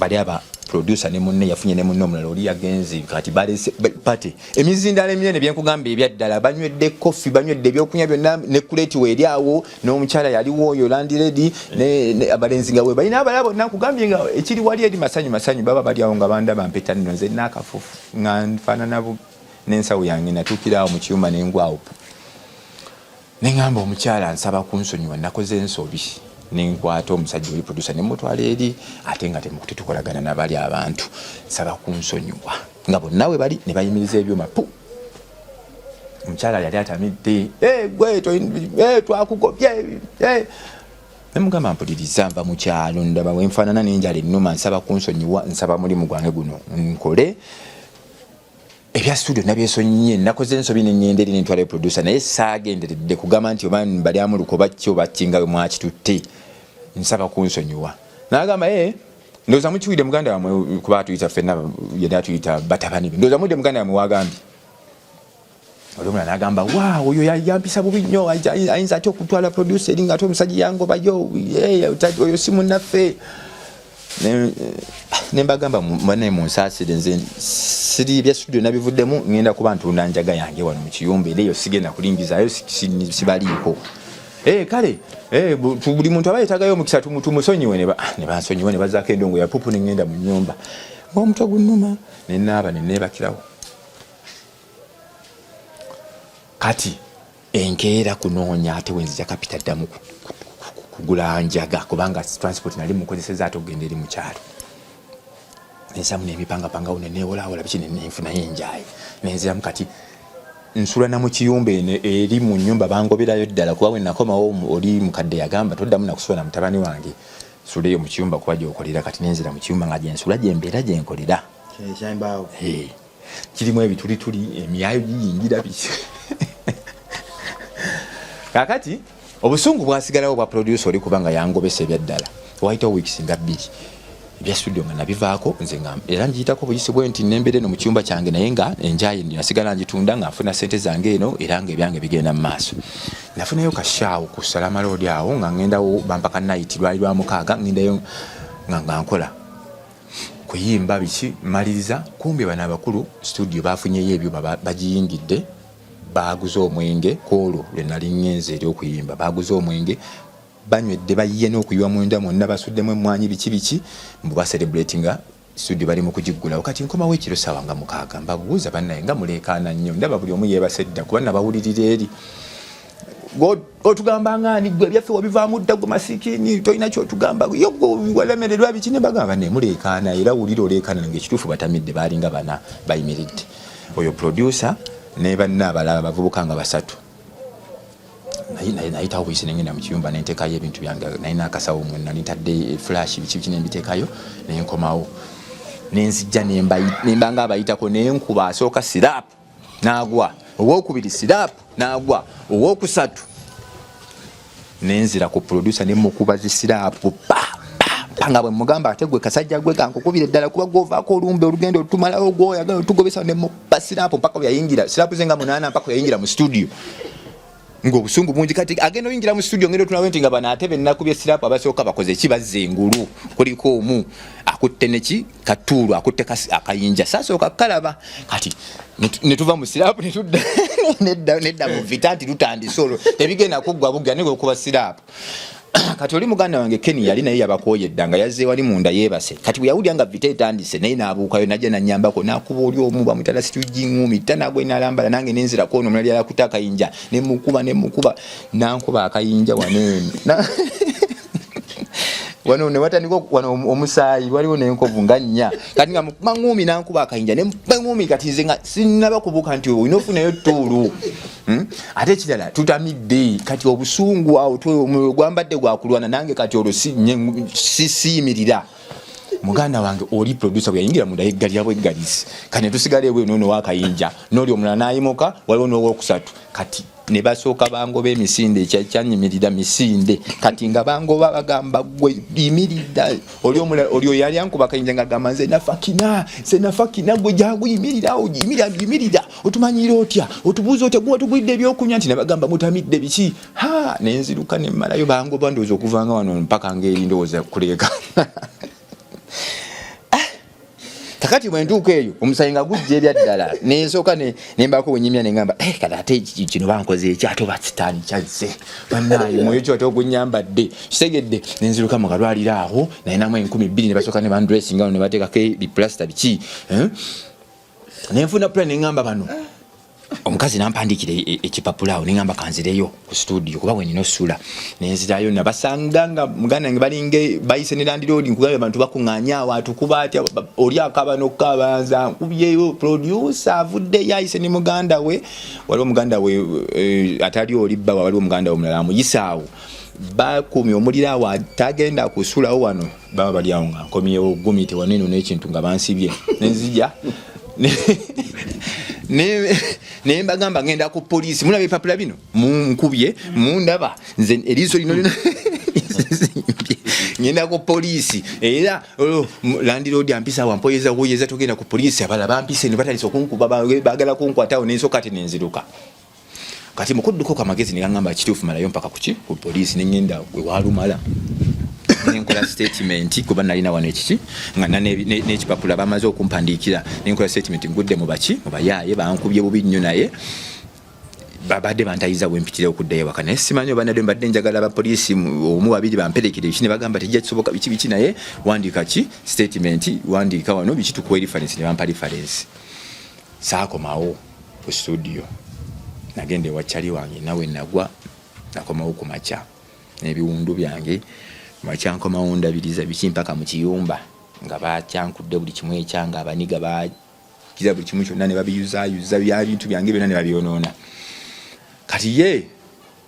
bali aba producer ne munne yafunye ne munne omulala oli yagenze. Kati balese party, emizindaalo eminene, byenkugamba ebyaddala, banywedde coffee, banywedde ebyokunywa byonna, ne kuleti weeri awo, n'omukyala yaliwo oyo landlady abalenzi nga we balina abalala bonna. Nkugambye nga ekiri wali eri masanyu masanyu, baba bali awo nga bandaba mpeta nno nze naakafufu nga nfaanana n'ensawo yange. Natuukira awo mu kiyumba nengwawo, neŋŋamba omukyala, nsaba kunsonyiwa, nakoze ensobi nenkwata omusajja oli producer nemutwala eri, ate nga tetukolagana nabali abantu, nsaba kunsonyiwa. Nga bonna we bali ne bayimiriza ebyuma pu. Omukyala yali atamidde, eh, gwe twakugobye. Eh." Nemugamba, mpuliriza, nva mu kyalo, ndaba wenfaanana n'enjala ennuma, nsaba kunsonyiwa, nsaba mulimu gwange guno nkole, ebya studio nabyesonyiye, nakoze ensobi neŋŋenda eri nentwalayo producer, naye saagenderedde kugamba nti oba bali amuluka oba ki oba ki nga bwe mwakitutte, nsaba kunsonyiwa. Nagamba, e ndowooza mukiwulidde muganda wamwe, kuba atuyita ffenna, yali atuyita batabani be, ndowooza muwulidde muganda wamwe wagambye. Oli omulala nagamba, wa oyo yampisa bubi nnyo, ayinza atya okutwala producer eri nga ate omusajja yangobayo? Oyo si munnaffe. Nembagamba, bane munsaasire, nze siri bya studio nabivuddemu, ngenda kuba ntunda njaga yange wano mu kiyumba, era eyo sigenda kulingizayo, sibaliiko. Eh, kale eh, buli muntu aba yetagayo omukisa, tumusonyiwe. Ne bansonyiwa, ne bazaako endongo ya pupu, nengenda mu nyumba ngaomutwe gunnuma, nenaaba, neneebakirawo. Kati enkeera kunoonya ate wenzija kapita ddamu kugula njaga, kubanga transport nali mukozeseza ate okugenda eri mukyalo. Nensamu nemipangapangawo, nenewolawola biki, nenfunayo enjayi, nenziramu. Kati nsula na mu kiyumba eno eri mu nyumba, bangoberayo ddala, kuba wenakomawo oli mukadde yagamba, toddamu nakusula na mutabani wange, suleyo mu kiyumba kuba gyokolera. Kati nenzira mu kiyumba nga gyensula, gyembeera, gyenkolera. Kirimu ebitulituli, emyayo giyingira biki. Kakati obusungu bwasigalawo bwa producer oli, kubanga yangobesa ebyaddala. Wayitawo weeks nga 2, ebya studio nga nabivaako nze, nga era ngiyitako buyisi bwe nti nembeera eno mu kiyumba kyange, naye nga enjayi nasigala ngitunda nga nfuna sente zange eno, era nga ebyange bigenda mu maaso. Nafunayo kashaawo ku Salama Road awo, nga ngendawo bampaka night, lwali lwa mukaaga, ngendayo nga nkola kuyimba biki, maliriza. Kumbe bano abakulu studio bafunyeyo ebyuma, bagiyingidde, baguze omwenge. Kwolwo lwe nali ngenze eri okuyimba, baguze omwenge, banywedde, bayiye n'okuyiwa mwenda mwonna, basuddemu emmwanyi, biki biki, mbu bacelebratinga. Studio bali mu kugiggulawo kati nkomawo ekiro ssaawa nga 6 mbabuuza bannaye nga muleekaana nnyo ndaba buli omu yeebase dda kuba nabawulirira eri otugamba nga ani gwe ebyaffe wabivaamu dda gwe masikini tolina kyotugamba yo gwe walemererwa biki ne bagamba ne muleekaana era wulira oleekaana nga ekituufu batamidde baalinga bana bayimiridde oyo producer ne banne abalala bavubuka nga basatu nayitawo buyisi nengenda mu kiyumba nentekayo ebintu byange nalina akasawo mwe nali ntadde flash biki biki nembiteekayo nenkomawo nenzijja nemba nga abayitako nenkuba asooka sirap nagwa owokubiri sirap nagwa owokusatu nenzira ku producer nemukuba zisirapu pa pa nga bwe mugamba ate gwe kasajja gwe kankukubira eddala kuba gwovaako olumbe olugendo olutumalawo gwoyagala otugobesa nemukuba sirapu mpaka bweyayingira sirapu ze nga munaana mpaka bweyayingira mu studio ng'obusungu bungi kati agenda oyingira mu studio ngenda otunawe nti nga bano ate benakubye sirapu abasooka bakoze ki bazza engulu kuliko omu akutte neki katuulu akutte akayinja sasooka kukalaba kati netuva mu sirapu netudda nedda mu vita nti lutandise olwo tebigenda kuggwa bugga naye okuba sirapu kati oli muganda wange Kenny yali naye yabakooye dda nga yazze wali munda yeebase kati bwe yawulira nga vita etandise naye n'abuukayo najja nanyambako n'akuba oli omu bamuyita lasitujingumi ta nagwe nalambala nange nenzirako ono omulala yakuta akayinja ne mukuba ne mukuba nankuba akayinja wano eno wano ne watandika wano omusaayi waliwo n'enkovu nga nnya kati nga mukuba ngumi nankuba akayinja ne mukuba ngumi kati nze nga sinnaba kubuuka nti olina ofunayo ttuulu. Ate ekirala tutamidde kati obusungu awo omwoyo gwambadde gwakulwana nange kati olwo sisiyimirira muganda wange oli producer bwe yayingira munda yeggalira bweggalisi kati netusigala ebweru nono wakayinja noli omulala nayimuka waliwo nowokusatu kati ne basooka bangoba emisinde ekyanyimirira misinde kati nga bangoba bagamba gwe yimirira oli omulala oli oyo yali ankuba akayinja nga agamba nze nafakina nze nafakina gwe jangu yimirira yimirira yimirira otumanyiira otya otubuuza otya gwe watugulidde ebyokunywa nti nabagamba mutamidde biki ha nenziruka nemmalayo bangoba ndowooza okuvanga wano mpaka ngaeri ndowooza kuleeka ah! Kakati bwentuuka eyo omusayi nga gujja ebyaddala nensooka nembaako wenyimya nengamba eh, kati ate kino bankoze eki ate oba sitaani kyazze bannaaye mwoyo ki ate ogunyambadde kitegedde nenziruka mu kalwaliro awo nalinamu 2000 ne basooka ne bandressinga ne bateekako bipulasita biki eh? Nenfuna pula nengamba bano omukazi nampandikira ekipapula awo nengamba kanzireyo ku studio kuba wenina osula nenzirayo nabasanga nga muganda nge balinga bayise ne landiroodi nkugambye abantu bakuŋŋaanya awo atukuba atya oli akaba n'okukaaba nza nkubyeyo producer avuddeyo ayise ne muganda we waliwo muganda we eh, atali oli bba waliwo muganda we omulala amuyise awo bakumye omuliro awo atagenda kusulawo wano baba bali awo nga nkomyewo gumite wano eno n'ekintu nga bansibye nenzija naye mbagamba ngenda ku poliisi mulaba ebipapula bino munkubye mundaba nze eriiso lino lino ngenda ku poliisi era oh, landiroodi ampisa wampoyeza woyeza togenda ku poliisi abala bampise ne batandise okunkuba bagala kunkwatawo nensoka ati nenziruka kati mukudduka amagezi negangamba kituufu malayo mpaka kuki ku poliisi nengenda wewalumala nenkola statement kuba nalina wano ekiki nga n'ekipapula bamaze okumpandiikira nenkola statement ngudde mu baki mu bayaaye bankubye bubi nnyo naye babadde bantayiza bwempitira okuddayo ewaka naye simanyi oba nadde mbadde njagala abapoliisi omu babiri bamperekere biki ne bagamba tejja kisoboka biki biki naye wandiika ki statement wandiika wano biki tukuwa reference ne bampa reference saakomawo ku studio nagenda ewa chali wange nawe nagwa nakomawo ku makya n'ebiwundu byange makya nkomawo ndabiriza biki mpaka mu kiyumba nga bakyankudde buli kimu ekyange abaniga bakira buli kimu kyonna ne babiyuzaayuza bya bintu byange byonna ne babyonoona kati ye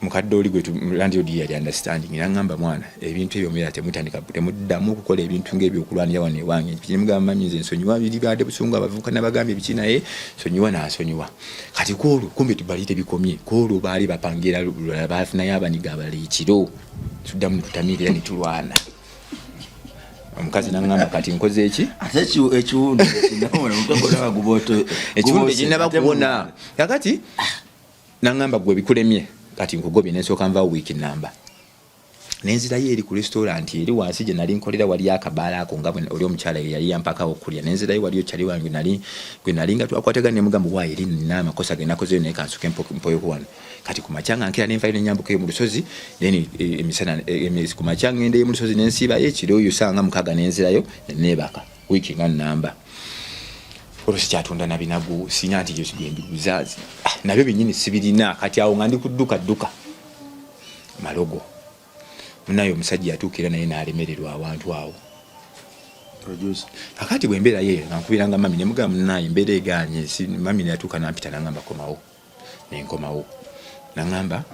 mukadde oli gwe landlord yali understanding nangamba mwana ebintu ebyo muyala temutandika temuddamu okukola ebintu ng'ebyo okulwanira wano ewange nemugamba mami nze nsonyiwa biri byadde busungu abavubuka nabagambye biki naye nsonyiwa nansonyiwa kati kwolwo kumbe tubali tebikomye kwolwo baali bapangira lulala bafunayo abaniga abalala ekiro tuddamu netutamirira netulwana omukazi nangamba kati nkoze eki ate ekiwundu ekiwundu tekinnaba kuwona kakati nangamba gwe bikulemye kati nkugobye nensooka nva wiiki namba Nenzirayo eri ku restaurant eri wansi gye nali nkolera, wali akabaala ako nga oli omukyala ye yali yampakawo okulya. Nenzirayo, waliyo kyali wange nali gwe nali nga twakwatagana, nemugamba, "Waayi, eri nina amakosa ge nakozeyo, naye kansuke mpoyoko wano." Kati ku makya nga nkira nenvayo nenyambuka eyo mu lusozi, then emisana ku makya ngendeyo mu lusozi nensiibayo ekiro oyo sanga 6 nenzirayo neneebaka wiiki nga nnamba. Olwo sikyatunda na binagu, sina nti gyembiguza, nabyo binyini sibirina. Kati awo nga ndi kudduka dduka malogo. Munaye omusajja yatuukira naye n'alemererwa awantu awo. Kakati bwe mbeera ye nga nkubiranga mami, nemugamba, "Munaye, embeera eganye." Mami neyatuuka nampita nangamba, "Komawo." Nenkomawo, nangamba,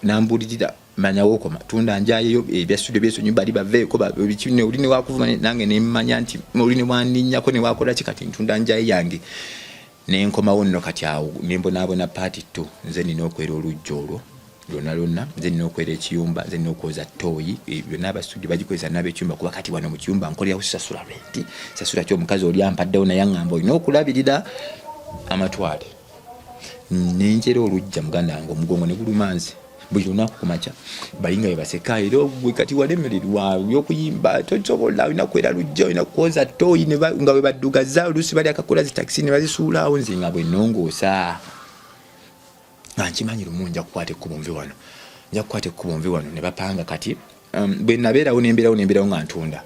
nambulirira, "Manyawo okoma tunda njayeyo ebya studio byesonyi bali baveeko oli newakuvuma." Nange nemmanya nti oli newaninyako newakola ki. Kati ntunda njaye yange nenkomawo nno. Kati awo nembonaabona part two. Nze nina okwera olujja olwo lwonna lwonna, nze nina okwera ekiyumba, nze nina okwoza toyi, byonna abastudio bagikozesa n'abekyumba, kuba kati wano mu kiyumba nkolerawo, sasula renti, sasula ki. Omukazi oli ampaddewo naye aŋŋamba olina okulabirira amatwale. Nenjera olujja, muganda wange, omugongo ne guluma nze buli lunaku kumakya balinga bebaseka, era gwe kati walemererwa byokuyimba, tosobola, olina kwera lujja, olina kwoza toyi, nga bwe baddugaza oluusi bali akakola zitakisi ne bazisuulaawo. Nze nga bwe nnongoosa nga nkimanyi lumu nja kukwata ekkubo nve wano, nja kukwata ekkubo nve wano. Ne bapanga kati bwe nabeerawo nembeerawo nembeerawo nga ntunda,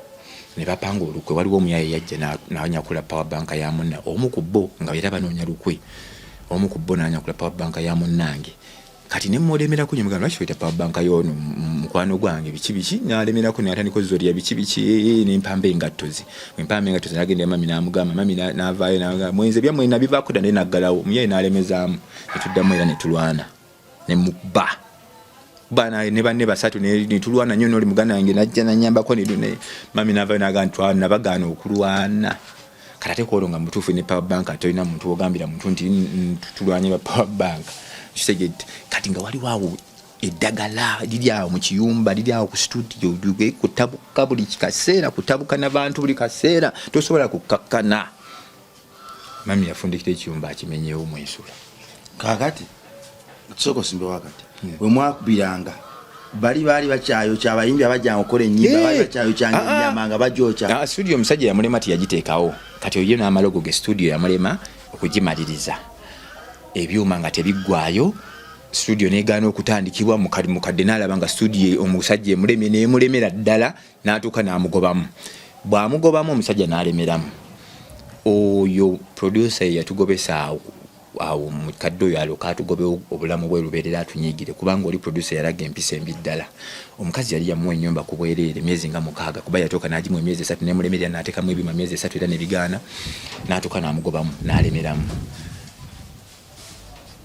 ne bapanga olukwe. Waliwo omuyaye yajja nanyakula power bank ya munna omu ku bo, nga era banoonya lukwe. Omu ku bo nanyakula power bank ya munnange. Kati nemulemerako, nyemugamba, "Lwaki oyita power bank y'ono mukwano gwange?" Biki biki, nalemerako, natandika ozolya biki biki, nempamba engatto ze. Empamba engatto ze, nagenda mami namugamba, mami navaayo nagamba, "Mwenze byammwe nabivaako dda." Naye naggalawo, omuyaye nalemezaamu, netuddamu era netulwana, nemukuba bana ne banne basatu, netulwana nnyo. Noli muganda wange najja nanyambako, mami navayo nagaa nti nabagaana okulwana. Kati ate kwolwo nga mutuufu ne power bank tolina muntu wogambira muntu nti tulwanye ba power bank, kitegedde? Kati nga waliwo awo eddagala liri awo mu kiyumba, liri awo ku studio, kutabuka buli kaseera, kutabuka nabantu buli kaseera, tosobola kukakkana. Mami yafundikira ekiyumba akimenyewo mwensula. Kakati tusooka osimbewo akati. Bwe mwakubiranga bali baali bakyayokya, abayimbi abajjanga okukola ennyimba baali bakyayokyanga ennyama nga bagyokya. Ah, studio omusajja yamulema, tiyagiteekawo. Kati oyo n'amalogo ge studio yamulema okugimaliriza, ebyuma nga tebiggwayo, studio negaana okutandikibwa. Mukadde n'alaba nga studio omusajja emulemye, nemulemera ddala, n'atuuka n'amugobamu. Bw'amugobamu, omusajja n'alemeramu. Oyo producer ye yatugobesa awo awo, mukadde oyo alyoka atugobewo obulamu bwe lubeerera atunyigire, kubanga oli producer yalaga empisa embi ddala. Omukazi yali yamuwa ennyumba ku bwereere emyezi nga 6, kuba yatuuka n'agimuwa emyezi 3 nemulemerera, n'ateekamu ebyuma myezi 3 era nebigaana, n'atuuka n'amugobamu n'alemeramu,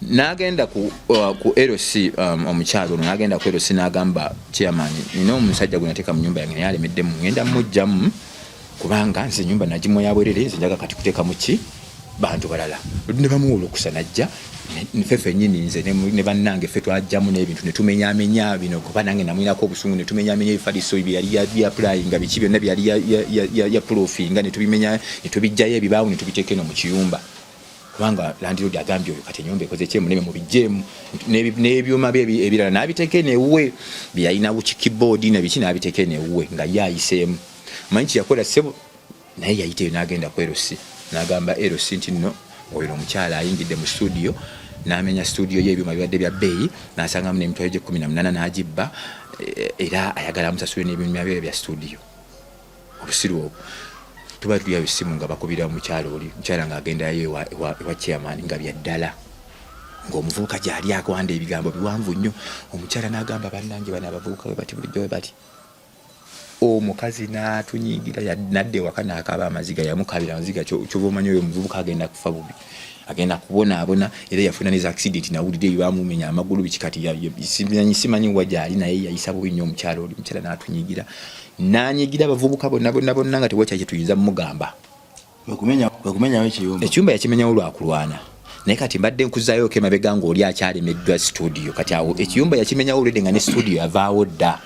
n'agenda ku LC. Omukyalo ono n'agenda ku LC n'agamba chairman, "Nina omusajja gwe nateeka mu nyumba yange naye alemeddemu, ngenda mugjamu kubanga nze enyumba nagimuwa ya bwerere, nze njaga kati kuteekamu ki bantu balala." Ne bamuwa olukusa najja. Ffe ffennyini, nze ne bannange, ffe twajjamu n'ebintu ne tumenyamenya bino, kuba nange namwinako obusungu, ne tumenyamenya ebifaliso byeyali yapulayinga, biki byonna byeyali yaprofinga, ne tubimenya, ne tubijjayo ebibaawo, ne tubiteeka eno mu kiyumba, kubanga landlord agambye oyo kati enyumba ekoze kyemuneme, mubijjeemu n'ebyuma bye ebirala n'abiteeka eno ewuwe, byeyalina keyboard na biki, n'abiteeka eno ewuwe nga ye ayiseemu. Manyi kyeyakola ssebo, naye yayita eyo n'agenda ku LC n'agamba LC nti nno oyo omukyala ayingidde mu studio n'amenya studio ye, ebyuma bibadde bya bbeeyi, n'asangamu n'emitwalo gye 18 n'agibba, era ayagala amusasule n'ebyuma bye bya studio. Obusiru obwo! Tuba tulyayo essimu nga bakubira omukyala oli, omukyala ng'agendayo ewa chairman, nga byaddala ng'omuvubuka gyali akwanda ebigambo biwanvu nnyo. Omukyala n'agamba, "Bannange, bano abavubuka bwe bati bulijjo bwe bati." Omukazi n'atunyigira, nadda ewaka n'akaaba amaziga, yamukabira amaziga. Kyova omanyi oyo omuvubuka agenda kufa bubi, agenda kubonaabona. Era yafuna neza accident, nawulira ebyo, bamumenya amagulu biki. Kati simanyi wa gyali, naye yayisa bubi nnyo omukyala oli. Omukyala n'atunyigira, n'anyigira abavubuka bonna bonna bonna, nga tewakya kyetuyinza mumugamba. Kwekumenyawo ekiyumba. Ekiyumba yakimenyawo lwakulwana. Naye kati mbadde nkuzaayo emabega ng'oli akyalemeddwa studio. Kati awo ekiyumba yakimenyawo olwedde nga ne studio yavaawo dda.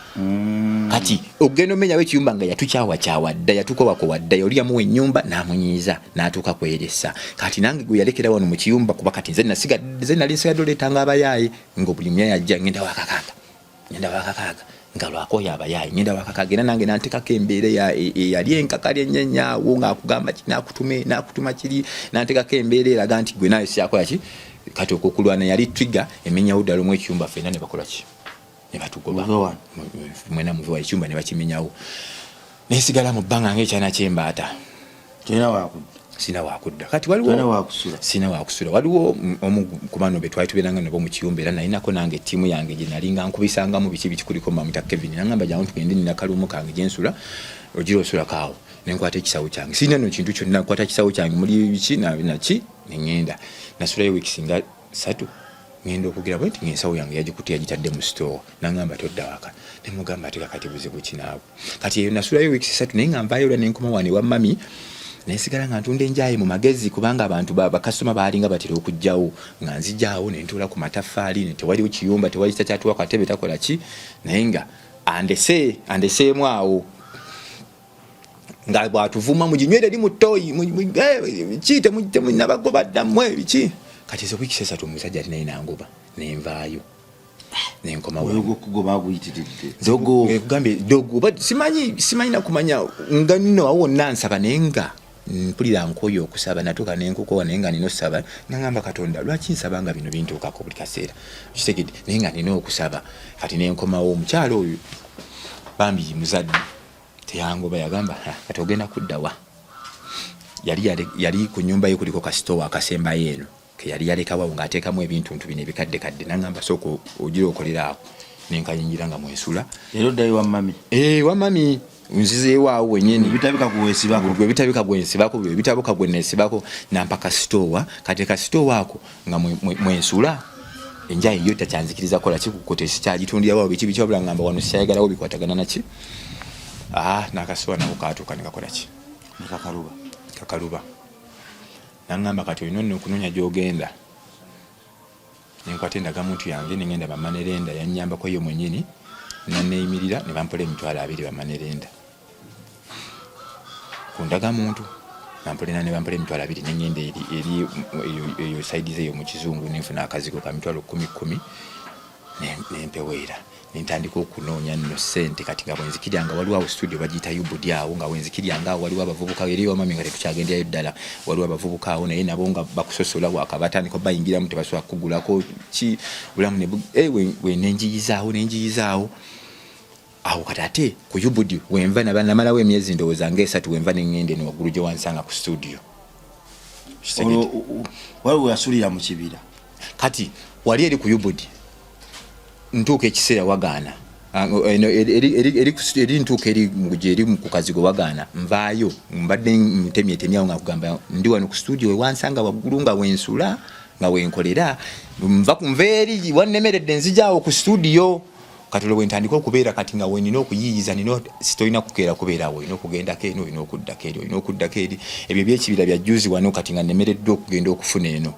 Kati ogenda omenyawo ekiyumba nga yatukyawakyawa dda, yatukowakowa dda. Oli yamuwa ennyumba n'amunyiiza n'atuuka kweresa. Kati nange gwe yalekera wano mu kiyumba, kuba kati nze nali nsigadde oleetanga abayaaye, nga buli muyaye ajja, ngenda wakakaaga, ngenda wakakaaga. Nga lwakoyo abayaayi ngenda wakakagenda nange nantekako embeera eyali enkakali ennyo ennyo ng'akugamba ki nakutume nakutuma kiri, nantekako embeera eraga nti gwe naye syakola ki. Kati okwo okulwana yali trigger emenyawo ddala omu ekiyumba, ffenna ne bakola ki, ne batugoba. Muve wano. Mwena muve wa ekyumba ne bakimenyawo, nensigala mu bbanga ng'ekyana ky'embaata. Tolina wakudda. Sina wakudda. Kati waliwo Tolina wakusula. Sina wakusula. Waliwo omu ku bano be twali tubeeranga nabo mu kiyumba, era nalinako nange ettiimu yange gye nalinga nkubisangamu biki biki, kuliko mamita Kevin. Nangamba, "Jangu tugende, nina kalumu kange gye nsula, ogira osulako awo." Nenkwata ekisawo kyange, sirina no kintu kyonna, nkwata kisawo kyange muli biki naki, neŋŋenda nasulayo wiikisi nga 3. Ŋŋenda okugira bwe nti ng'ensawo yange yagikutte, yagitadde mu store. Nangamba, "Todda waka." Nemugamba ati, "Kakati buzibu kinaawe?" Kati eyo nasulayo wiikisi 3, naye nga nvaayo olwa nenkoma wano ewa mami, nensigala nga ntunda enjaye mu magezi, kubanga abantu bakasitoma baalinga batera okujjawo. Nga nzijaawo nentuula ku mataffaali, ne tewaliwo kiyumba, tewali kitakyatuwa katebe, takola ki, naye nga andese andeseemu awo nga bwatuvuma, "Muginywere eri mu toyi ki, temunabagoba ddammwe biki." Kati ezo wiikisi 3 omusajja ati naye nangoba, nenvaayo nenkomawo. Oyo gwokugoba guyitiridde dogo. Kugambye dogo, but simanyi nakumanya nga nno awo wonna nsaba, naye nga mpulira nkoyo okusaba, natuuka nenkukowa, naye nga nina osaba. Nagamba, "Katonda, lwaki nsaba nga bino bintuukako buli kaseera?" Kitegedde, naye nga nina okusaba. Kati nenkomawo, omukyalo oyo bambi muzadde teyangoba, yagamba, "Ha, kati ogenda kuddawa?" Yali ku nyumba ye kuliko kasitowa akasembayo eno ke yali yalekawawo ng'ateekamu ebintu ntu bino ebikadde kadde. Nangamba, "Sooka ogira okolera awo." Nenkayingira nga mwensula. Era oddayo wa mami? Eh, wa mami, nzizeewo awo wenyini. Bitabika kuweesibako. Gwe bitabika gwensibako, bwe bitabuka gwe nesibako, nampa kasitowa. Kati kasitowa ako nga mwensula enjayi yo takyanzikiriza kola kikukote, sikyagitundirawo biki biki, wabula ngamba wano sikyayagalawo bikwatagana naki. Ah, nakasitowa nako katuuka nekakola ki? Nekakaluba. Kakaluba. Naŋŋamba, "Kati olina nno okunoonya gy'ogenda." Nenkwata endagamuntu yange nengenda bamanerenda, yanyambako yo mwenyini naneyimirira ne bampola 20,000 bamanerenda ku ndagamuntu, bampolera ne bampola 20,000. Nengenda eri eyo side eyo mu kizungu, nenfuna akazigo ka mitwalo kumi kumi, nempeweera, nentandika okunoonya nno ssente. Kati nga bwenzikirya nga waliwo awo studio bagiyita Ubudi, awo nga wenzikirya nga awo waliwo abavubuka eri ewamami, nga tetukyagenderayo ddala, waliwo abavubuka awo, naye nabo nga bakusosola, wakabatandika bayingiramu, tebasobola kukugulako ki bulamu ne nenjiyizaawo, nenjiyizaawo awo. Kati ate ku Ubudi wenva namalawo emyezi ndowooza nga 3, wenva neŋŋenda eno waggulu gye wansanga ku studio. Olwo waliwo weyasulira mu kibira? Kati wali eri ku Ubudi ntuuka ekiseera wagaana. Ah, eno eri ntuuka eri gyeri ku kazigo wagaana, nvaayo mbadde ntemyetemyawo nga kugamba ndi wano ku studio wewansanga waggulu nga wensula nga wenkolera, nva eri wannemeredde, nzijaawo ku studio. Kati olwo bwentandika okubeera kati nga wenina okuyiiyiza, nina sitolina kukeera kubeera awo, olina okugendako eno, olina okuddako eri, olina okuddako eri. Ebyo ebyekibira bya juzi wano, kati nga nemereddwa okugenda okufuna eno.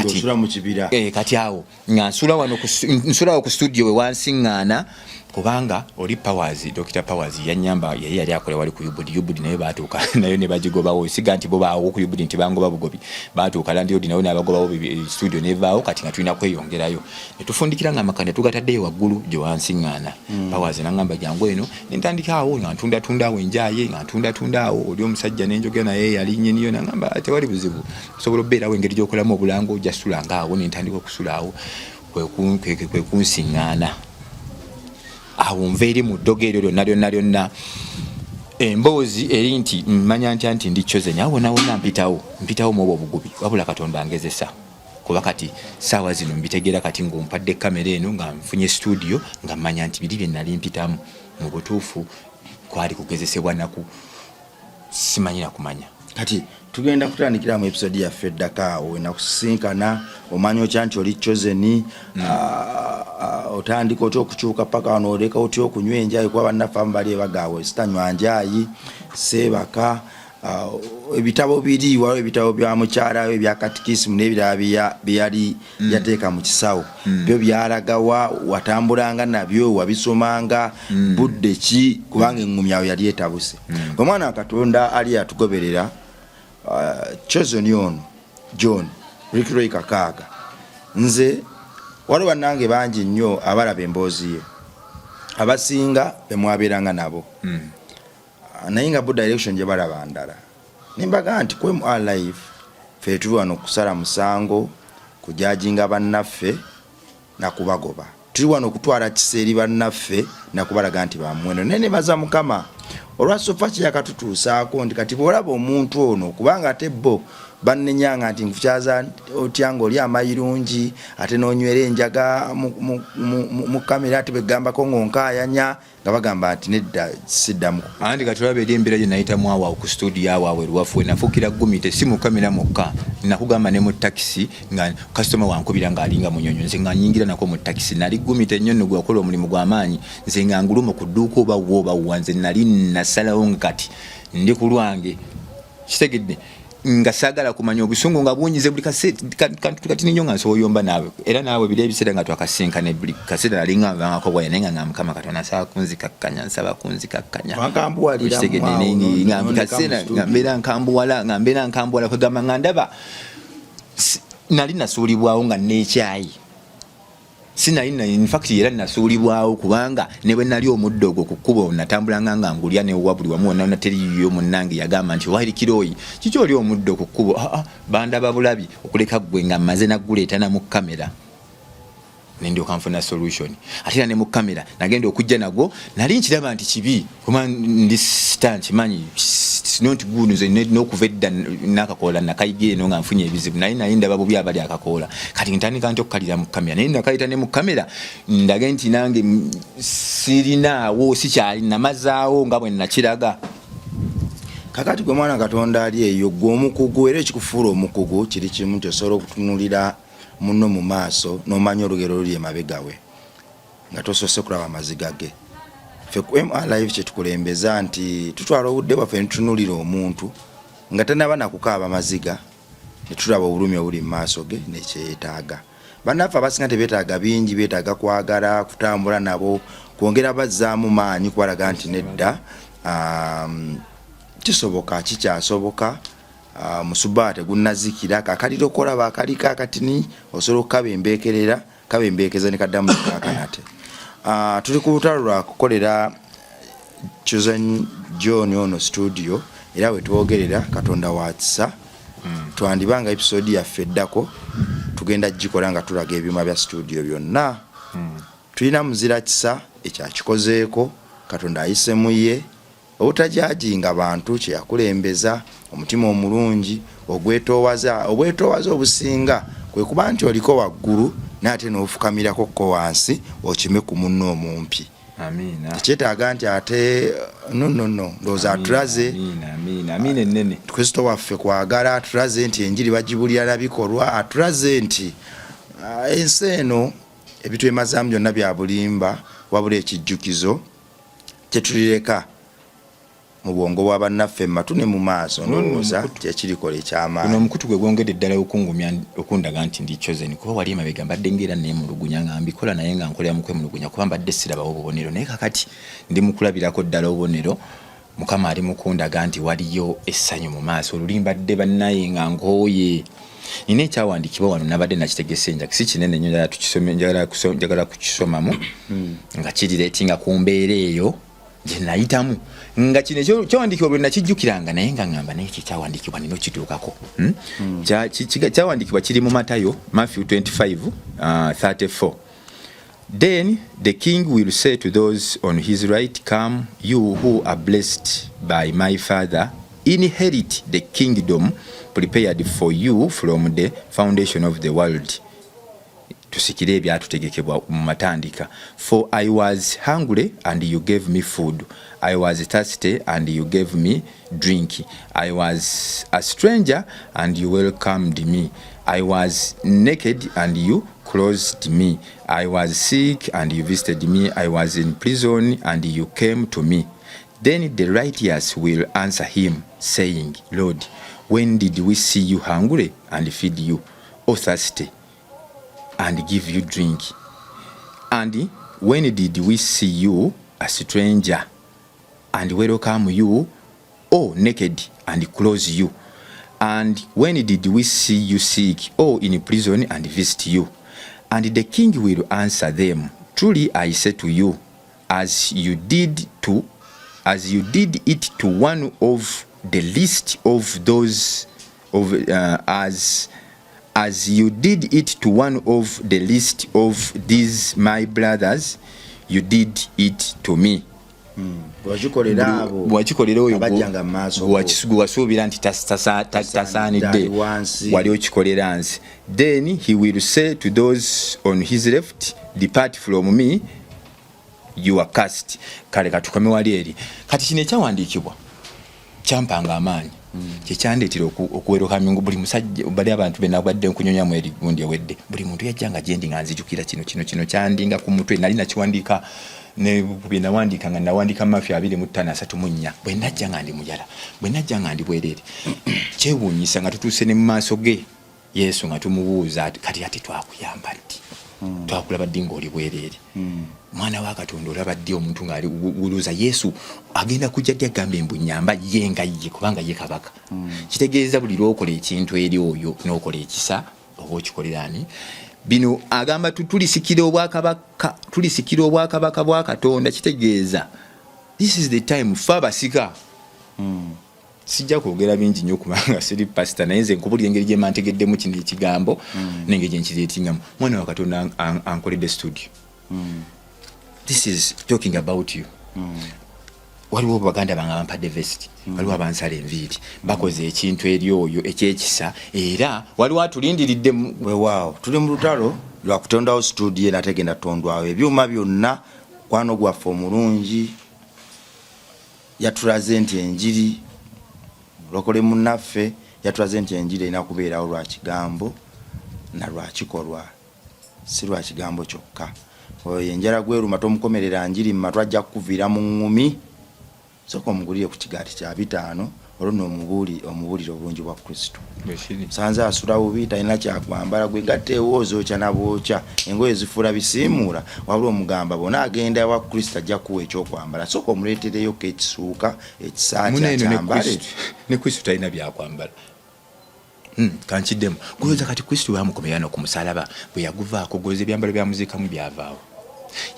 Osula mu kibira. Kati awo nga nsula wano nsula awo ku studio we wansiŋŋaana, kubanga oli Powers, Dr Powers yanyamba, yali yali akola wali ku Ubudi. Ubudi naye batuuka nayo ne bagigobawo, siga nti bo baawo ku Ubudi nti bangoba bugobi, batuuka landlord nayo n'abagobawo, studio nevaawo. Kati nga tulina kweyongerayo ne tufundikira nga amaka ne tugataddeyo waggulu gye wansiŋŋaana. Powers nangamba, "Jangu eno." Nentandika awo nga ntundatunda awo enjaye, nga ntundatunda awo. Oli omusajja nenjogera naye, yali nnyiniyo, nangamba, "Tewali buzibu, osobola okubeerawo engeri gy'okolamu obulango, ojja sulanga awo." Nentandika okusula awo, kwe kunsiŋŋaana awo. Nva eri mu ddogo eryo lyonna lyonna lyonna, emboozi eri nti mmanya ntya nti ndi chosen? Awo wonna wonna mpitawo, mpitawo mu obwo obugubi, wabula Katonda angezesa, kuba kati saawa zino mbitegeera. Kati ng'ompadde kamera eno, nga nfunye studio, nga mmanya nti biri bye nali mpitamu mu butuufu kwali kugezesebwa naku simanyi nakumanya. Kati tugenda kutandikira mu episode yaffe eddako awo wenakusisinkana. Omanya otya nti oli chosen? Otandika otya okukyuka paka wano? Oleka otya okunywa enjayi? Kuba bannaffe abamu bali ebagaawe, sitanywa njayi, seebaka. Ebitabo biri waliwo, ebitabo bya mukyalawe ebya katikisimu n'ebirala byeyali yateeka mu kisawo, byo byalagawa? Watambulanga nabyo? Wabisomanga budde ki? Kubanga eŋŋumi awo yali etabuse. Omwana wa Katonda ali yatugoberera, chosen ono John Rick Roy Kakaaga, nze waliwo bannange bangi nnyo abalaba emboozi ye. Abasinga bemwabeeranga nabo, Naye nga bo direction gye balaba ndala. Nembaga nti ku MR Live ffe tuli wano kusala musango, kujajinga bannaffe nakubagoba. Tuli wano okutwala kisa eri bannaffe nakubalaga nti bamuwendo. Naye nebaza Mukama olwa sofa kyeyakatutuusaako nti kati bw'olaba omuntu ono, kubanga ate bo bannenyanga nti nkukyaza otya ng'oli amayirungi ate n'onywera enjaga mu kamera, ate begambako ng'onkaayanya nga bagamba nti nedda, siddamu. Anti kati olaba eri embeera gye nayitamu awo ku studio awo awo eruwafu we nafuukira gumite, si mu kamera mwokka, nakugamba ne mu takisi nga kasitoma wankubira ng'alinga munyonyo, nze nga nyingira nako mu takisi. Nali gumite nnyo nno, gwakola omulimu gw'amaanyi, nze nga nguluma ku dduuka oba wa oba wa. Nze nali nasalawo nga kati ndi ku lwange, kitegedde, nga saagala kumanya obusungu nga bunyize buli kantu katini nnyo nga nsobola oyomba naawe. Era naawe biri ebiseera nga twakasinkana, buli kaseera nali nga nvangako bwaya, naye nga nga Mukama Katonda nsaba kunzikakkanya, nsaba kunzikakkanya. Wankambuwalira. Kitegedde, mu awo, naye nga nondeka buli mu kaseera studio. Nga mbeera nkambuwala, kwegamba nga ndaba nali nasuulibwawo nga neekyayi sinali in fact era nasuulibwawo, kubanga ne bwe nali omuddo ogwo ku kkubo natambulanga nga ngulya newa buli wamu wonna wonna, teriyo munnange yagamba nti wairi kirooyi kiki oli omuddo ku kkubo. Aa, bandaba bulabi okuleka ggwe nga mmaze naguleeta na mu kamera nendyoka nfuna solution. Ate era ne mu kamera nagenda okujja nagwo nali nkiraba nti kibi, kuba ndi star, nkimanyi not good. Nze n'okuva edda nakakoola nakayiga eno nga nfunye ebizibu, naye naye ndaba bubi abali akakoola. Kati ntandika nti okukalira mu kamera, naye nakalita ne mu kamera ndage nti nange sirinaawo, sikyali namazaawo nga bwe nakiraga. Kakati gwe mwana Katonda ali eyo, gwe omukugu, era ekikufuula omukugu kiri kimu nti osobola okutunulira munno mu maaso n'omanya olugero luli emabega we nga tosoose kulaba amaziga ge. Ffe ku MR Live kyetukulembeza nti tutwala obudde bwaffe netutunulira omuntu nga tanaba nakukaaba maziga, netulaba obulumi obuli mu maaso ge nekyeyetaaga. Bannaffe abasinga tebeetaaga bingi, beetaaga kwagala kutambula nabo, kwongera bazzaamu maanyi, kubalaga nti nedda, kisoboka, kikyasoboka. Musubaa tegunnazikira, kakaliro kolaba akaliko akatini osobola okukabembeekerera, kabembeekeza ne kaddamu nekakanate. Tuli ku lutalo lwa kukolera Chosen John ono studio, era wetwogerera Katonda wa kisa, twandibanga episode yaffe eddako tugenda gikola nga tulaga ebyuma bya studio byonna. Tulina muzira kisa ekyakikozeeko, Katonda ayise mu ye. Obutajajinga bantu kyeyakulembeza, omutima omulungi ogwetoowaza. Obwetoowaze obusinga kwe kuba nti oliko waggulu naye ate n'ofukamirako ko wansi okime ku munno omumpi. Amiina. Tekyetaaga nti ate no no no, ndowooza atulaze. Amiina, amiina, amiina ennene. Kristo waffe kwagala, atulaze nti enjiri bagibulira na bikolwa, atulaze nti ensi eno ebitwemazaamu byonna bya bulimba, wabula ekijjukizo kyetulireka mu bwongo bwa bannaffe mu matu ne mu maaso, ndowooza kyekirikola Guno ekyamaanyi. Omukutu gwe gwongedde ddala okungumya, okundaga nti ndi chosen, kuba wali emabega mbadde ngaera neemulugunya nga mbikola, naye nga nkolera mu kwemulugunya kuba mbadde sirabawo obubonero. Naye kakati ndi mu kulabirako ddala obubonero. Mukama ali mu kundaga nti waliyo essanyu mu maaso. Oluli mbadde bannaye nga nkooye. Nina ekyawandiikibwa wano, nabadde nakitegese nja si kinene nnyo, njagala tukisome, njagala kukisomamu nga kiriretinga ku mbeera eyo gye nayitamu, nga kino ekyawandiikibwa bwe nakijjukiranga, naye nga ŋŋamba naye ekyo ekyawandiikibwa nina okituukako. Hmm? Kyawandiikibwa kiri mu Matayo, Matthew 25 34. "Then the king will say to those on his right, 'Come, you who are blessed by my Father, inherit the kingdom prepared for you from the foundation of the world.'" Tusikire ebyatutegekebwa mu matandika. "For I was hungry and you gave me food. I was thirsty and you gave me drink. I was a stranger and you welcomed me. I was naked and you clothed me. I was sick and you visited me. I was in prison and you came to me." Then the righteous will answer him, saying, 'Lord, when did we see you hungry and feed you, or thirsty and give you drink? And when did we see you a stranger and welcome you, or naked and clothe you? And when did we see you sick or in prison and visit you?' And the king will answer them, 'Truly I say to you, As you did it to one of the least of those of as you did it to one of the least of these my brothers, you did it to me." Bwewakikolera abo Bwewakikolera oyo abajjanga mu maaso go. Gwe wasuubira nti tasaanidde, Ali wansi. Wali okikolera nsi. Then he will say to those on his left, 'Depart from me, you are cursed.'" Kale katukome wali eri. Kati kino ekyawandiikibwa kyampanga amaanyi, kyekyandeetera okuweruka mingu. Buli musajja, bali abantu benabadde nkunyonyamu eri gundi ewedde, buli muntu yajjanga gyendi nga nzijukira kino kino kino kyandinga ku mutwe. Nali nakiwandiika ne bye nawandiika, nga nawandiika Matthew 25:34. Bwe najja nga ndi muyala, bwe najja nga ndi bwereere. Kyewuunyisa nga tutuuse ne mu maaso ge Yesu nga tumubuuza ati, "Kati ate twakuyamba ddi? Twakulaba ddi ng'oli bwereere?" Mwana wa Katonda, olaba ddi omuntu ng'ali guluza? Yesu agenda kujja ddi agambe mbu nyamba ye nga ye, kubanga ye kabaka? Kitegeeza buli lwokola ekintu eri oyo n'okola ekisa oba okikolera ani? Bino agamba tulisikira obwakabaka bwa Katonda. Kitegeeza this is the time fe abasika. Sijja kwogera bingi nnyo kubanga siri pasita, naye nze nkubulira engeri gye mantegeddemu kino ekigambo n'engeri gye nkireetingamu. Mwana wa Katonda ankoledde studio. This is talking about you. Waliwo baganda bange abampadde vest, waliwo abansala enviiri, bakoze ekintu eri oyo ekyekisa, era waliwo atulindiridde Weewaawo, tuli mu lutalo lwa kutondawo studio eno ategenda tondwawo ebyuma byonna. Mukwano gwaffe omulungi yatulaze nti enjiri, mulokole munnaffe yatulaze nti enjiri erina kubeerawo lwa kigambo na lwa kikolwa, si lwa kigambo kyokka. Oyo enjala gweruma, tomukomerera njiri mu matu, ajja kukuviira mu ŋŋumi. Sooka omugulire ku kigaati kya 500, olwo nno omubuulire obulungi bwa Kristo. Sanze asula bubi, talina kyakwambala, gwe gatta ewoozokya nabwokya engoye zifuula bisiimuula, wabula omugamba bona agenda wa Kristo, ajja kuwa ekyokwambala. Sooka omuleetereyoko ekisuuka, ekisaati, Munaeno ne akyambale. Ne Kristo talina byakwambala. Kankiddemu gulowooza kati Kristo bwamukomera no ku musalaba, bwe yaguvaako, goza ebyambalo byamuziikamu byavaawo.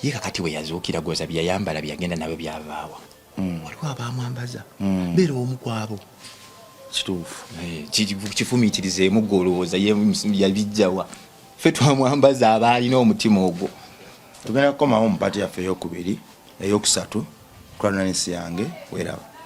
Ye kakati bwe yazuukira, goza byeyayambala byeyagenda nabyo byavaawa. Waliwo abamwambaza. Beera omu kwabo. Kituufu. Eh, kifumiitirizeemu gwe, olowooza ye yabijjawa? Ffe twamwambaza abaalina omutima ogwo. Tugenda kukomawo mu part yaffe eyokubiri, eyokusatu. Kulananisi yange, weeraba.